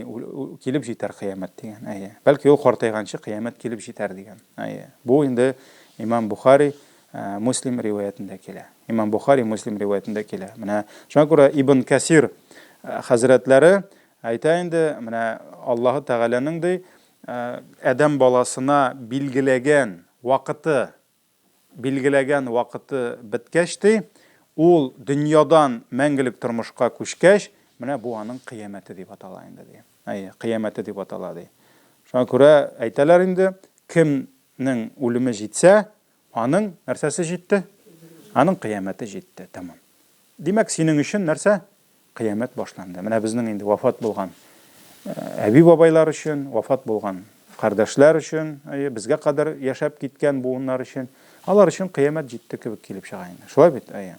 килеп җитәр кыямәт, дигән, әйе. Бәлки ул картайганчы кыямәт килеп җитәр, дигән, әйе. Бу инде имам Бухари, Муслим риваятендә килә. Имам Бухари, Муслим риваятендә килә. Менә шуңа күрә Ибн Кәсир хәзрәтләре әйтә инде, менә Аллаһы Тәгаләнең, ди, Адәм баласына билгеләгән вакыты, билгеләгән вакыты беткәч, ди, ул дөньядан мәңгелек тормышка күчкәч, менә бу аның кыямәте дип атала инде, ди. Әйе, кыямәте дип атала, ди. Шуңа күрә әйтәләр инде, кемнең үлеме җитсә, аның нәрсәсе җитте? Аның кыямәте җитте, тәмам. Димәк, синең өчен нәрсә? Кыямәт башланды. Менә безнең инде вафат булган әби-бабайлар өчен, вафат булган кардәшләр өчен, әйе, безгә кадәр яшәп киткән буыннар өчен, алар өчен кыямәт җитте кебек килеп чыга инде. Шулай бит, әйе.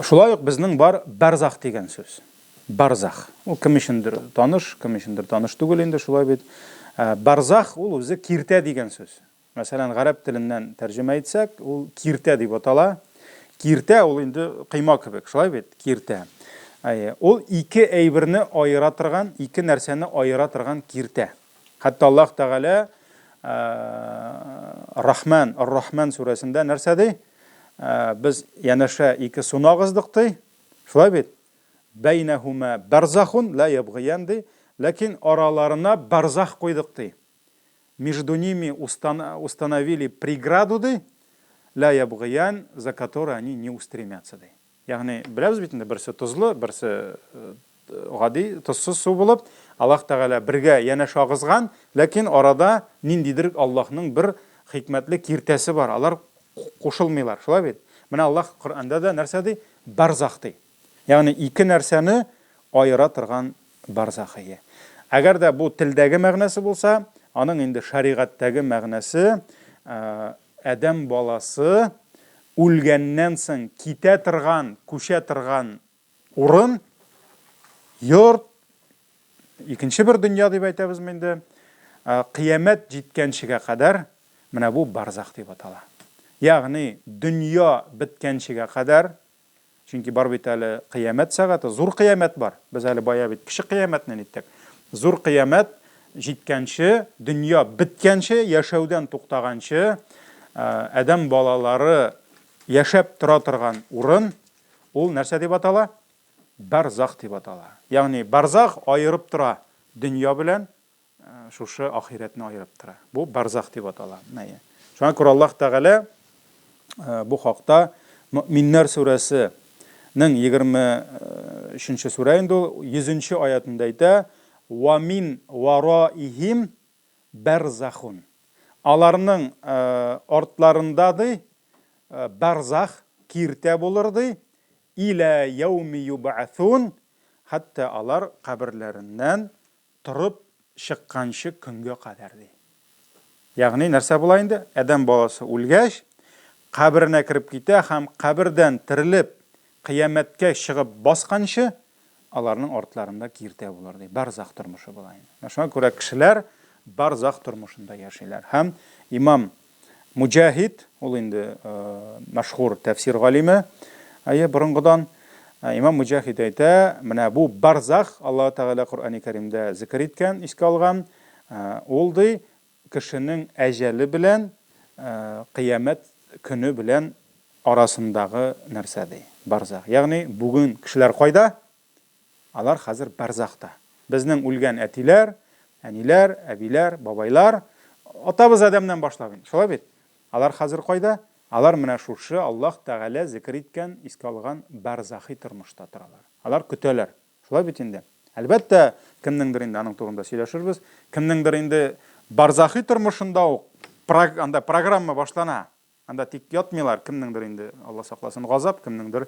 Шулай ук безнең бар барзах дигән сүз. Барзах. Ул кем өчендер таныш, кем өчендер таныш түгел инде, шулай бит. Барзах ул үзе киртә дигән сүз. Мәсәлән, гарәп теленнән тәрҗемә итсәк, ул киртә дип атала. Киртә ул инде койма кебек, шулай бит? Киртә. Әйе, ул ике әйберне аера торган, ике нәрсәне аера торган киртә. Хәтта Аллаһ Тәгалә Рахман, Ар-Рахман сүрәсендә нәрсә ди? Без янәшә ике суны агыздык ди. Шулай бит? Бәйнәһүмә барзахун ла ябгыян ди. Ләкин араларына барзах куйдык ди. Между ними установили преграду, ди, ля ябгыян, за которой они не устремятся, ди. Ягъни, беләбез бит инде, берсе тозлы, берсе гади, тозсыз су булып, Аллаһ Тәгалә бергә янәшә агызган, ләкин арада ниндидер Аллаһның бер хикмәтле киртәсе бар, алар кушылмыйлар, шулай бит? Менә Аллаһ Коръәндә дә нәрсә ди? Барзах ди. Ягъни ике нәрсәне аера торган барзахие. Әгәр дә бу телдәге мәгънәсе булса, аның инде шәригатьтәге мәгънәсе, адәм баласы үлгәннән соң китә торган, күчә торган урын, йорт, икенче бер дөнья дип әйтәбезме инде, кыямәт җиткәнчегә кадәр менә бу барзах дип атала. Ягъни дөнья беткәнчегә кадәр Чөнки бар бит әле кыямәт сәгате, зур кыямәт бар. Без әле бая бит кече кыямәтне ниттек. Зур кыямәт җиткәнче, дөнья беткәнче, яшәүдән туктаганчы, адәм балалары яшәп тора торган урын, ул нәрсә дип атала? Барзах дип атала. Ягъни барзах аерып тора дөнья белән шушы ахирәтне аерып тора. Бу барзах дип атала. Шуңа күрә Аллаһ Тәгалә бу хакта Мөэминнәр сүрәсе нең 23 нче сүрә инде ул, 100 нче аятында әйтә, Ва мин вараихим барзахун. Аларның артларында ди барзах, киртә булыр ди, илә яуми юбгасун, хәтта алар каберләреннән торып чыкканчы көнгә кадәр, ди. Ягъни нәрсә була инде? Адәм баласы үлгәч, каберенә кереп китә һәм кабердән терелеп, кыямәткә чыгып басканчы, аларның артларында киртә булыр, ди. Барзах тормышы була инде. Менә шуңа күрә кешеләр барзах тормышында яшиләр. Һәм имам Муҗаһид, ул инде мәшһүр тәфсир галиме, әйе, борынгыдан. Имам Муҗаһид әйтә, менә бу барзах, Аллаһ Тәгалә Коръәни Кәримдә зикер иткән, искә алган, ул ди, кешенең әҗәле белән кыямәт көне белән арасындагы нәрсә ди, барзах. Ягъни бүген кешеләр кайда? Алар хәзер бәрзахта. Безнең үлгән әтиләр, әниләр, әбиләр, бабайлар, атабыз Адәмнән башлап инде, шулай бит? Алар хәзер кайда? Алар менә шушы Аллаһ Тәгалә зекер иткән, искә алган бәрзахи тормышта торалар. Алар көтәләр. Шулай бит инде? Әлбәттә, кемнеңдер инде аның турында сөйләшербез, кемнеңдер инде барзахи тормышында ук анда программа башлана. Анда тик ятмыйлар, кемнеңдер инде, Алла сакласын, газап, кемнеңдер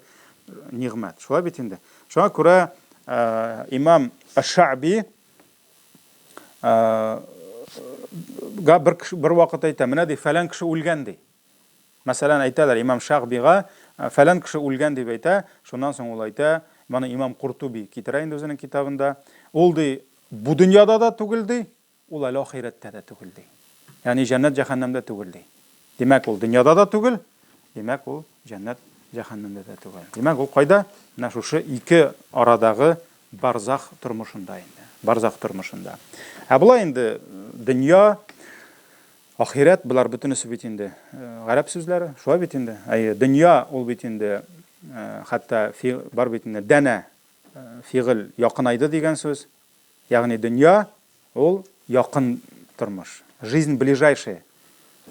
нигъмәт. Шулай бит инде. Шуңа күрә имам Аш-Ша'би га бер, бер вакыт әйтә, менә ди, фәлән кеше үлгән ди. Мәсәлән, әйтәләр, имам Шәгъбига фәлән кеше үлгән дип әйтә, шуннан соң ул әйтә, моны имам Куртуби китерә инде үзенең китабында, ул ди, бу дөньяда да түгел ди, ул әле ахирәттә дә түгел ди. Ягъни җәннәт җәһәннәмдә түгел ди. Димәк, ул дөньяда да түгел, димәк, ул җәннәт җәһәннәмдә дә түгел. Димәк, ул кайда? Менә шушы ике арадагы барзах тормышында инде. Барзах тормышында. Ә болай инде дөнья, ахирәт, болар бөтенесе бит инде гарәп сүзләре, шулай бит инде. Әйе, дөнья ул бит инде хәтта бар бит инде дәнә фигыль якынайды дигән сүз. Ягъни дөнья ул якын тормыш, жизнь ближайшая.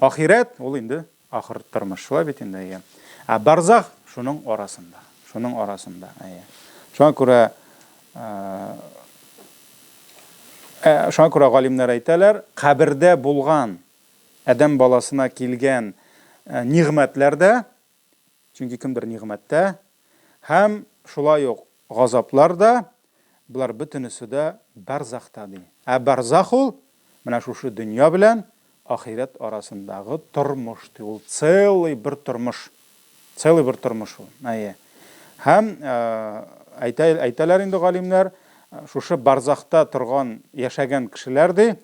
Ахирәт ул инде ахыр тормыш. Шулай бит инде, әйе. Ә барзах шуның арасында, шуның арасында, әйе. Шуңа күрә шуңа күрә галимнәр әйтәләр, кабердә булган адәм баласына килгән нигъмәтләр дә, чөнки кемдер нигъмәттә, һәм шулай ук газаплар да, болар бөтенесе дә барзахта, ди. Ә барзах ул, менә шушы дөнья белән ахирәт арасындагы тормыш, ди. Ул целый бер тормыш. Целый бер тормыш ул. Әйе. Һәм әйтә, әйтәләр инде галимнәр, шушы барзахта торган, яшәгән кешеләр, ди,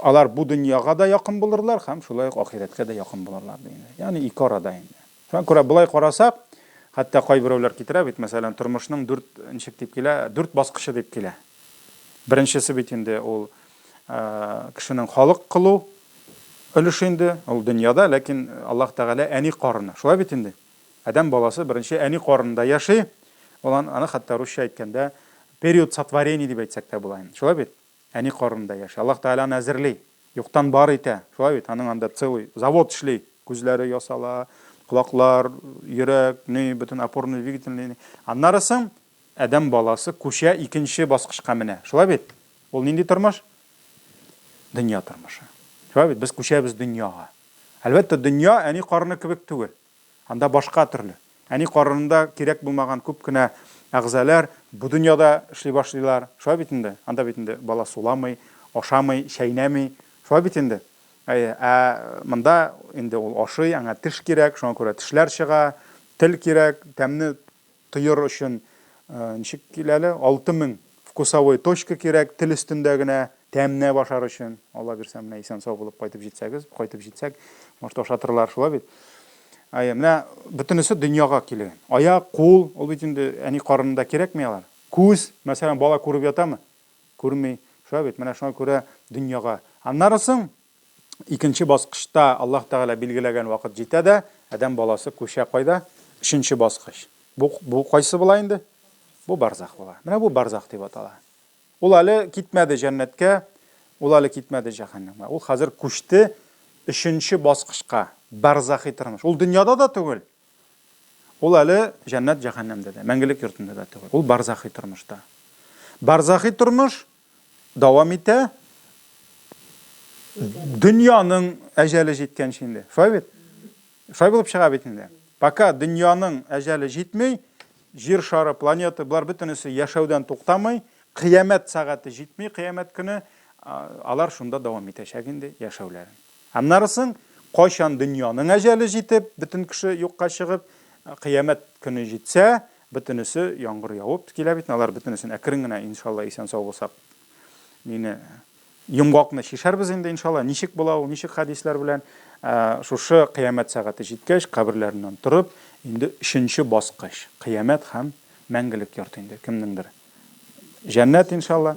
Алар бу дөньяга да якын булырлар һәм шулай ук ахирәткә дә якын булырлар ди инде. Ягъни ике арада инде. Шуңа күрә болай карасак, хәтта кайберәүләр китерә бит, мәсәлән, тормышның дүрт ничек дип килә, дүрт баскычы дип килә. Беренчесе бит инде ул кешенең халык кылу өлеше инде, ул дөньяда, ләкин Аллаһ Тәгалә әни карыны. Шулай бит инде. Адәм баласы беренче әни карынында яши. Ул аны хәтта русча әйткәндә период сотворения дип әйтсәк тә була инде. Шулай бит? Әни карынында яши. Аллаһ Тәгалә аны әзерли. Юктан бар итә. Шулай бит, аның анда целый завод эшли. Күзләре ясала, колаклар, йөрәк, ни, бөтен опорный двигательный. Аннары соң адәм баласы күчә икенче баскычка менә. Шулай бит? Ул нинди тормыш? Дөнья тормышы. Шулай бит, без күчәбез дөньяга. Әлбәттә, дөнья әни карыны кебек түгел. Анда башка төрле. Әни карынында кирәк булмаган күп кенә әгъзалар бу дөньяда эшли башлыйлар. Шулай бит инде. Анда бит инде бала суламый, ашамый, чәйнәми. Шулай бит инде. Әйе, ә монда инде ул ашый, аңа теш кирәк, шуңа күрә тешләр чыга, тел кирәк, тәмне Тоер өчен ничек килә әле? 6000 вкусовой точка кирәк, тел өстендә генә тәмнәп ашар өчен. Алла бирсә, менә исән-сау булып кайтып җитсәгез, кайтып җитсәк, может, ашатырлар, шулай бит? Әйе, менә бөтенесе дөньяга килгән. Аяк, кул, ул бит инде әни карынында кирәкми алар. Күз, мәсәлән, бала күреп ятамы? Күрми. Шулай бит? Менә шуңа күрә дөньяга. Аннары соң Икенче баскычта Аллаһ Тәгалә билгеләгән вакыт җитә дә, адәм баласы күчә кайда? Өченче баскыч. Бу, бу кайсы була инде? Бу барзах була. Менә бу барзах дип атала. Ул әле китмәде җәннәткә, ул әле китмәде җәһәннәмгә. Ул хәзер күчте өченче баскычка, барзахи тормыш. Ул дөньяда да түгел. Ул әле җәннәт җәһәннәмдә дә, мәңгелек йортында да түгел. Ул барзахи тормышта. Барзахи тормыш дәвам итә. Дөньяның әҗәле җиткәнче инде. Шулай бит? Шулай булып чыга бит инде. Пока дөньяның әҗәле җитми, җир шары, планета, болар бөтенесе яшәүдән туктамый, кыямәт сәгате җитми, кыямәт көне, алар шунда дәвам итәчәк инде яшәүләрен. Аннары соң, кайчан дөньяның әҗәле җитеп, бөтен кеше юкка чыгып, кыямәт көне җитсә, бөтенесе яңгыр явып килә бит, алар бөтенесен әкрен генә, иншалла, исән-сау булсак, мине йомгакны чишәрбез инде, иншалла, ничек була ул, ничек хәдисләр белән. Шушы кыямәт сәгате җиткәч, каберләреннән торып, инде өченче баскыч, кыямәт һәм мәңгелек йорт инде, кемнеңдер Җәннәт, иншалла,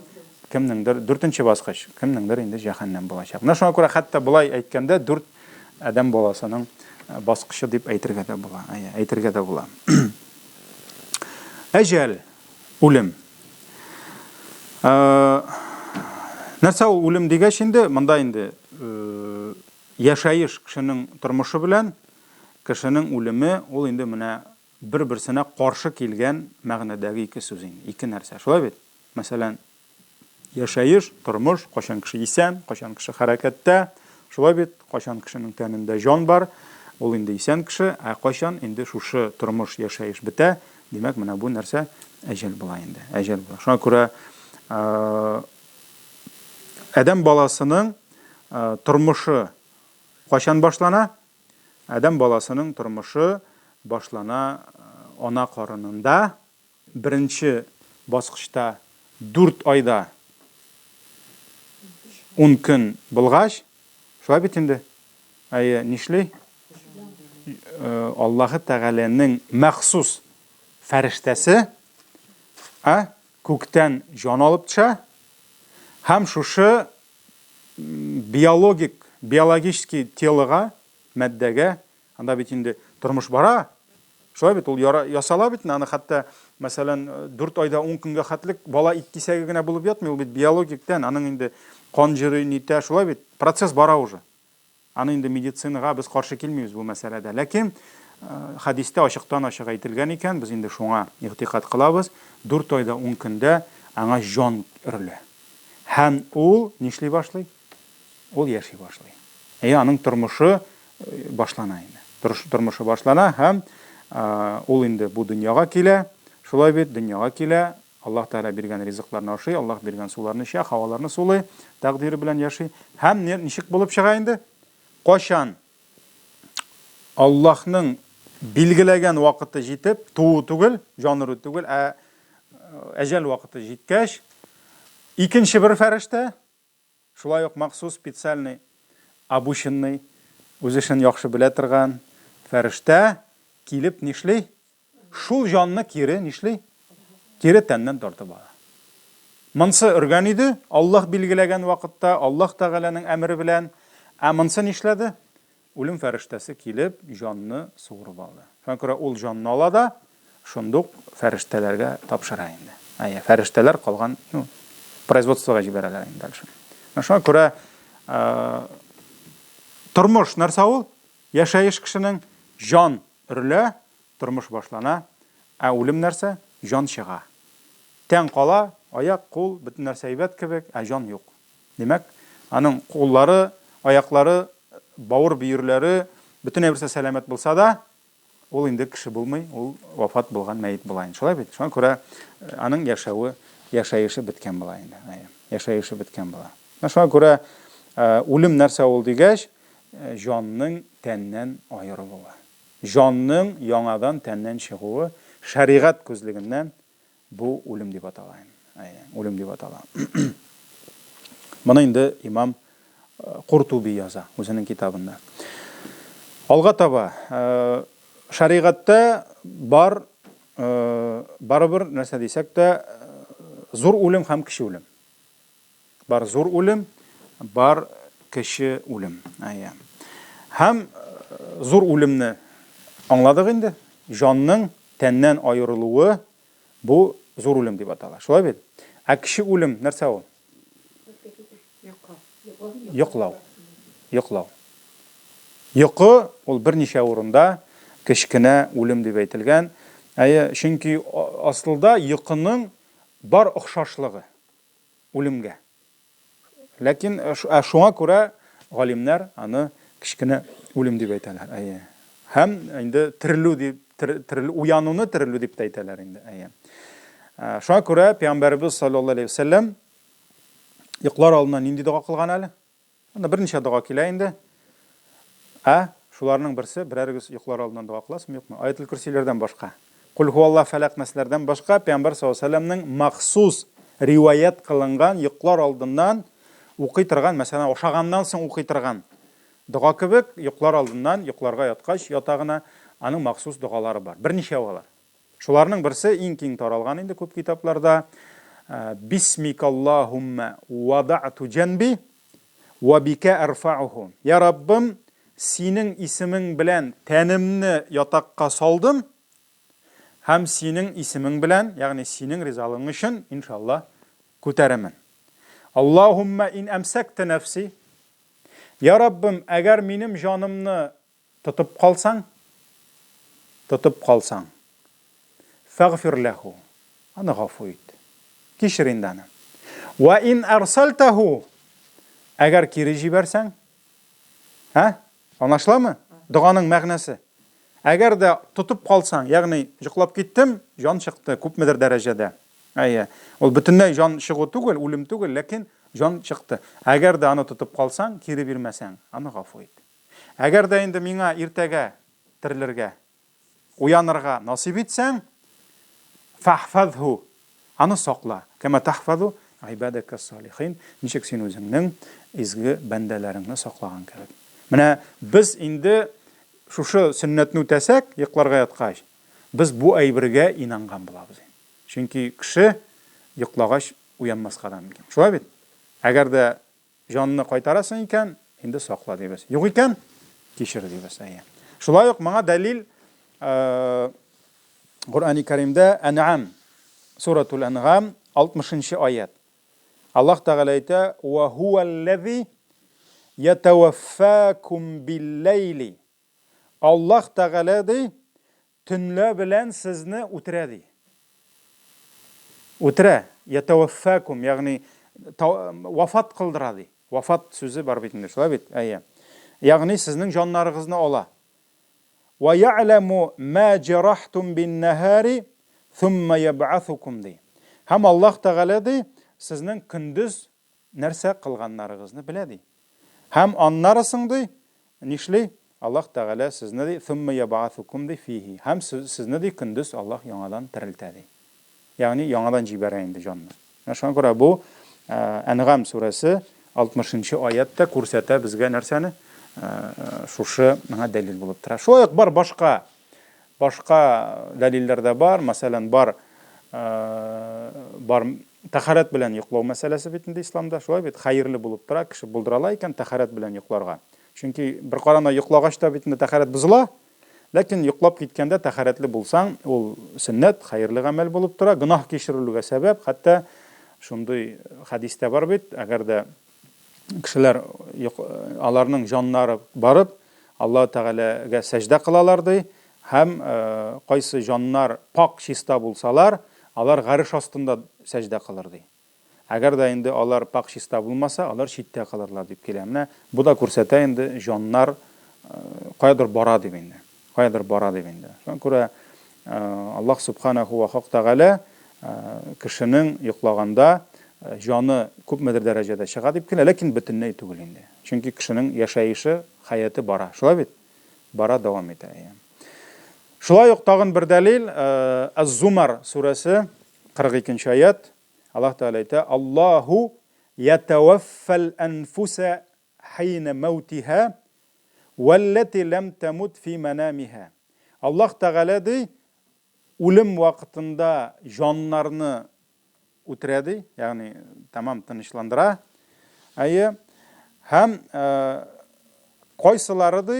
кемнеңдер дүртенче баскыч, кемнеңдер инде җәһәннәм булачак. Менә шуңа күрә хәтта болай әйткәндә дүрт адәм баласының баскычы дип әйтергә дә була. Әйе, әйтергә дә була. Әҗәл, үлем. Нәрсә ул үлем дигәч инде, монда инде яшәеш кешенең тормышы белән кешенең үлеме, ул инде менә бер-берсенә каршы килгән мәгънәдәге ике сүз инде, ике нәрсә. Шулай бит? Мәсәлән, Яшәеш, тормыш, кайчан кеше исән, кайчан кеше хәрәкәттә, шулай бит, кайчан кешенең тәнендә җан бар, ул инде исән кеше, ә кайчан инде шушы тормыш, яшәеш бетә, димәк, менә бу нәрсә әҗәл була инде, әҗәл була. Шуңа күрә адәм баласының тормышы кайчан башлана? Адәм баласының тормышы башлана ана карынында, Беренче баскычта дүрт айда ун көн булгач, шулай бит инде? Әйе, нишли? Аллаһы Тәгаләнең махсус фәрештәсе, ә, күктән җан алып төшә һәм шушы биологик, биологический телога, матдәгә Анда бит инде тормыш бара. Шулай бит, ул яра, ясала бит, аны хәтта, мәсәлән, 4 айда 10 көнгә хәтлек бала ит кисәге генә булып ятмый, ул бит биологик тән, аның инде кан җөри, нитә, шулай бит, процесс бара уже. Аны инде медицинага без каршы килмибез бу мәсьәләдә. Ләкин хәдистә ачыктан-ачык әйтелгән икән, без инде шуңа игътикад кылабыз, 4 айда 10 көндә аңа җан өрелә. Һәм ул нишли башлый? Ул яши башлый. Әйе, аның тормышы башлана инде. Тормышы башлана һәм ул инде бу дөньяга килә. Шулай бит, дөньяга килә, Аллаһ Тәгалә биргән ризыкларны ашый, Аллаһ биргән суларны эчә, һаваларны сулый, тәкъдире белән яши. Һәм ничек булып чыга инде? Кайчан Аллаһның билгеләгән вакыты җитеп, туу түгел, җан өрү түгел, ә әҗәл вакыты җиткәч, икенче бер фәрештә, Шулай ук махсус специальный обученный, үз эшен яхшы белә торган фәрештә килеп нишли? Шул җанны кире нишли? Кире тәннән тартып ала. Монсы өргән иде, Аллаһ билгеләгән вакытта, Аллаһ Тәгаләнең әмере белән, ә монсы нишләде? Үлем фәрештәсе килеп, җанны суырып алды. Шуңа күрә ул җанны ала да, шундук фәрештәләргә тапшыра инде. Әйе, фәрештәләр калган, ну, производствога җибәрәләр инде дальше. Менә шуңа күрә тормыш нәрсә ул? Яшәеш кешенең җан өрелә, тормыш башлана, ә үлем нәрсә? Җан чыга. Тән кала, аяк, кул, бөтен нәрсә әйбәт кебек, ә җан юк. Димәк, аның куллары, аяклары, бавыр-бөерләре, бөтен әйберсе сәламәт булса да, ул инде кеше булмый, ул вафат булган мәет була инде. Шулай бит? Шуңа күрә аның яшәве, яшәеше беткән була инде. Әйе, яшәеше беткән була. Менә шуңа күрә үлем нәрсә ул дигәч, җанның тәннән аерылуы. Җанның яңадан тәннән чыгуы шәригать күзлегеннән Бу үлем дип атала. Әйе, үлем дип атала. Моны инде имам Куртуби яза үзенең китабында. Алга таба, шәригатьтә бар барыбер нәрсә дисәк тә, зур үлем һәм кече үлем. Бар зур үлем, бар кече үлем. Әйе. Һәм зур үлемне аңладык инде. Җанның тәннән аерылуы бу зур үлем дип атала. Шулай бит? Ә кече үлем нәрсә ул? Йоклау. Йоклау. Йокы ул берничә урында кечкенә үлем дип әйтелгән. Әйе, чөнки асылда йокының бар охшашлыгы. Үлемгә. Ләкин ә шуңа күрә галимнәр аны кечкенә үлем дип әйтәләр. Әйе. Һәм инде терелү дип, терелү, уянуны терелү дип тә әйтәләр инде. Әйе. Шуңа күрә пәйгамбәребез саллаллаһу алейһи ва сәлләм йоклар алдыннан нинди дога кылган әле? Анда берничә дога килә инде. Ә шуларның берсе, берәрегез йоклар алдыннан дога кыласызмы, юкмы? Аятел Көрсиләрдән башка. Кул һуаллаһ фәләк нәрсәләрдән башка Пәйгамбәр саллаллаһу алейһи ва сәлләмнең махсус риваять кылынган йоклар алдыннан укый торган, мәсәлән, ашаганнан соң укый торган дога кебек, йоклар алдыннан, йокларга яткач ятагына аның махсус догалары бар. Берничәү алар. Шуларның берсе иң киң таралган инде күп китапларда, Бисмикаллаһуммә вадәту җәнби вә бикә әрфәүһу. Я Раббым, Синең исемең белән тәнемне ятакка салдым һәм синең исемең белән, ягъни синең ризалыгың өчен, иншалла, күтәремен. Аллаһумма ин әмсәктә нәфси. Я Раббым, әгәр минем җанымны тотып калсаң, тотып калсаң, фәгъфир ләһу, аны гафу ит. Кичер инде аны. Вә ин арсалтаху, әгәр кире җибәрсәң, ә? Аңлашыламы? Доганың мәгънәсе. Әгәр дә тотып калсаң, ягъни йоклап киттем, җан чыкты күпмедер дәрәҗәдә. Әйе. Ул бөтенләй җан чыгу түгел, үлем түгел, ләкин җан чыкты. Әгәр дә аны тотып калсаң, кире бирмәсәң, аны гафу ит. Әгәр дә инде миңа иртәгә терелергә, уянырга насыйп итсәң, фәхфәзһу, аны сакла, кәмә тәхфәзу гыйбадәкә салихин, ничек син үзеңнең изге бәндәләреңне саклаган кебек. Менә без инде шушы сөннәтне үтәсәк, йокларга яткач, без бу әйбергә инанган булабыз. Чөнки кеше йоклагач уянмаска да мөмкин. Шулай бит? Әгәр дә Җанны кайтарасың икән, инде сакла дибез. Юк икән, кичер дибез. Әйе. Шулай ук моңа дәлил Коръәни Кәримдә Ән'ам, Суратул Әнгам, 60 нчы аят. Аллаһ Тәгалә әйтә: "Ва хуаллази ятаваффакум бил-ләйли". Аллаһ Тәгалә ди, Төнлә белән сезне үтерә, ди. Үтерә, ятәвәффәкум, ягъни вафат кылдыра, ди. Вафат сүзе бар бит инде, шулай бит? Әйе. Ягъни сезнең җаннарыгызны ала. Ва я'ләму ма җарахтум бин-наһари thumma яб'асукум, ди. Һәм Аллаһ Тәгалә, ди, сезнең көндез нәрсә кылганнарыгызны белә, ди. Һәм аннары соң, ди, нишли? Аллаһ Тәгалә сезне, ди, сумма ябгасукум, ди, фихи. Һәм сезне, ди, көндез Аллаһ яңадан терелтә, ди. Ягъни яңадан җибәрә инде җанны. Менә шуңа күрә бу Әнгам сүрәсе 60 нчы аять тә күрсәтә безгә нәрсәне? Шушы моңа дәлил булып тора. Шулай ук бар башка Башка дәлилләр дә бар. Мәсәлән, бар бар тәхәрәт белән йоклау мәсьәләсе бит инде исламда, шулай бит, хәерле булып тора, кеше булдыра ала икән тәхәрәт белән йокларга. Чөнки бер карана йоклагач та бит инде тәхәрәт бозыла. Ләкин йоклап киткәндә тәхәрәтле булсаң, ул сөннәт, хәерле гамәл булып тора, гөнаһ кичерелүгә сәбәп, хәтта шундый хәдис тә бар бит, әгәр дә кешеләр аларның җаннары барып, Аллаһ Тәгаләгә сәҗдә кылалар, ди, һәм кайсы җаннар пакь, чиста булсалар, алар гареш астында сәҗдә кылыр, ди. Әгәр дә инде алар пакь, чиста булмаса, алар читтә кылырлар, дип килә. Менә бу да күрсәтә инде җаннар каядыр бара дип инде. Каядыр бара дип инде. Шуңа күрә Аллаһ Субханәһү вә Хак Тәгалә кешенең йоклаганда җаны күпмедер дәрәҗәдә чыга дип килә, ләкин бөтенләй түгел инде. Чөнки кешенең яшәеше, хәяте бара. Шулай бит? Бара, дәвам итә. Шулай ук тагын бер дәлил, Әз-Зумар сүрәсе, 42 нче аять. Аллаһ Тәгалә әйтә, Аллаһу ятаваффал әнфуса хина мәүтиһа вәлләти ләм тәмут фи мәнамиһа. Аллаһ Тәгалә, ди, үлем вакытында җаннарны үтерә, ди, ягъни тәмам тынычландыра. Әйе. Һәм кайсылары, ди,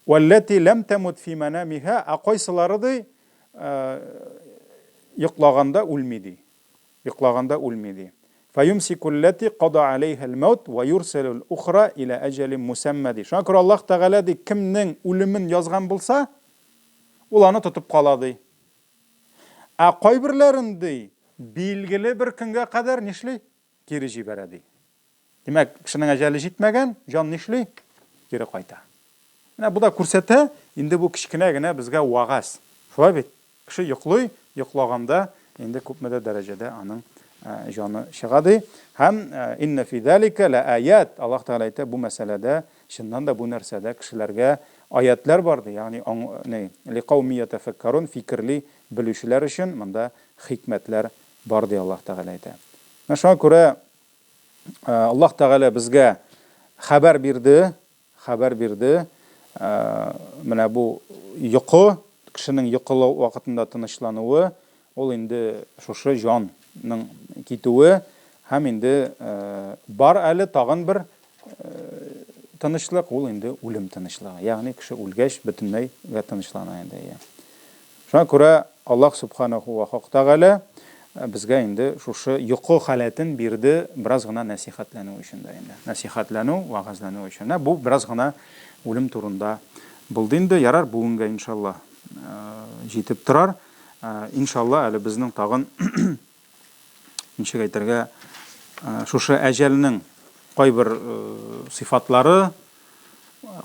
Вәлләти ләм тәмут фи мәнамиһа, ә кайсылары, ди, йоклаганда үлми, ди. Йоклаганда үлми, ди. Фәюмсикулләти када аләйһәл мәүт вә юрсилул ухра илә әҗәлин мусәммә, ди. Шуңа күрә Аллаһ Тәгалә, ди, кемнең үлемен язган булса, ул аны тотып кала, ди. Ә кайберләрен, ди, билгеле бер көнгә кадәр нишли? Кире җибәрә, ди. Димәк, кешенең әҗәле җитмәгән, җан нишли? Кире кайта. Менә бу да күрсәтә, инде бу кечкенә генә безгә вәгазь. Шулай бит? Кеше йоклый, йоклаганда инде күпмедер дәрәҗәдә аның җаны чыга ди. Һәм инна фи залика ла аят, Аллаһ Тәгалә әйтә, бу мәсьәләдә, чыннан да бу нәрсәдә кешеләргә аятлар бар ди. Ягъни ни, ликауми ятәфәккәрун, фикерли белүчеләр өчен монда хикмәтләр бар ди Аллаһ Тәгалә әйтә. Менә шуңа күрә Аллаһ Тәгалә безгә хәбәр бирде, хәбәр бирде. Менә бу йокы, кешенең йокылы вакытында тынычлануы, ул инде шушы җанның китүе һәм инде бар әле тагын бер тынычлык, ул инде үлем тынычлыгы. Ягъни кеше үлгәч бөтенләйгә тынычлана инде. Шуңа күрә Аллаһ Субханаху ва Хак Тәгалә безгә инде шушы йокы халәтен бирде бераз гына нәсихәтләнү өчен дә инде. Нәсихәтләнү, вәгазьләнү өчен. Менә бу бераз гына үлем турында булды инде. Ярар, бүгенгә иншалла җитеп торар. Иншалла, әле безнең тагын ничек әйтергә, шушы әҗәлнең кайбер сыйфатлары,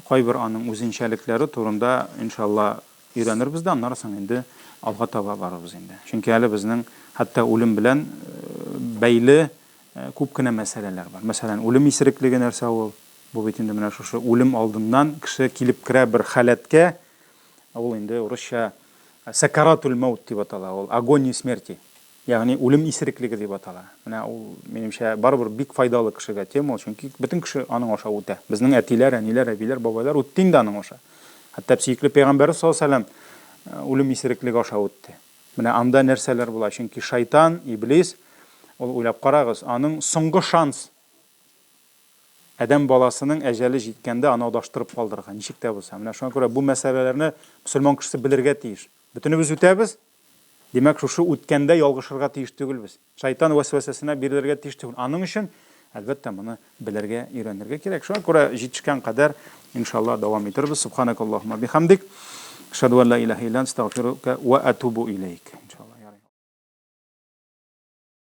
кайбер аның үзенчәлекләре турында, иншалла, өйрәнербез дә, аннары соң инде алга таба барырбыз инде. Чөнки әле безнең хәтта үлем белән бәйле күп кенә мәсьәләләр бар. Мәсәлән, үлем исереклеге нәрсә ул? Бу бит инде менә шушы үлем алдыннан кеше килеп керә бер халәткә, ул инде урысча сәкаратул мәүт дип атала, ул агония смерти. Ягъни үлем исереклеге дип атала. Менә ул, минемчә, барыбер бик файдалы кешегә тема ул, чөнки бөтен кеше аның аша үтә. Безнең әтиләр, әниләр, әбиләр, бабайлар үтте инде аның аша. Хәтта сөекле пәйгамбәребез саллаллаһу алейһи ва сәлләм үлем исереклеге аша үтте. Менә анда нәрсәләр була? Чөнки шайтан, иблис, ул уйлап карагыз, аның соңгы шанс адәм баласының әҗәле җиткәндә аны адаштырып калдырырга, ничек тә булса. Менә шуңа күрә бу мәсьәләләрне мөселман кешесе белергә тиеш. Бөтенебез үтәбез, Димәк, шушы үткәндә ялгышырга тиеш түгелбез. Шайтан вәсвәсәсенә бирелергә тиеш түгел. Аның өчен, әлбәттә, моны белергә, өйрәнергә кирәк. Шуңа күрә җитешкән кадәр, иншалла, дәвам итербез. Субханакаллаһумма бихамдик. Әшһәду ан ла илаһа илля анта, астагфирука ва атубу иләйк.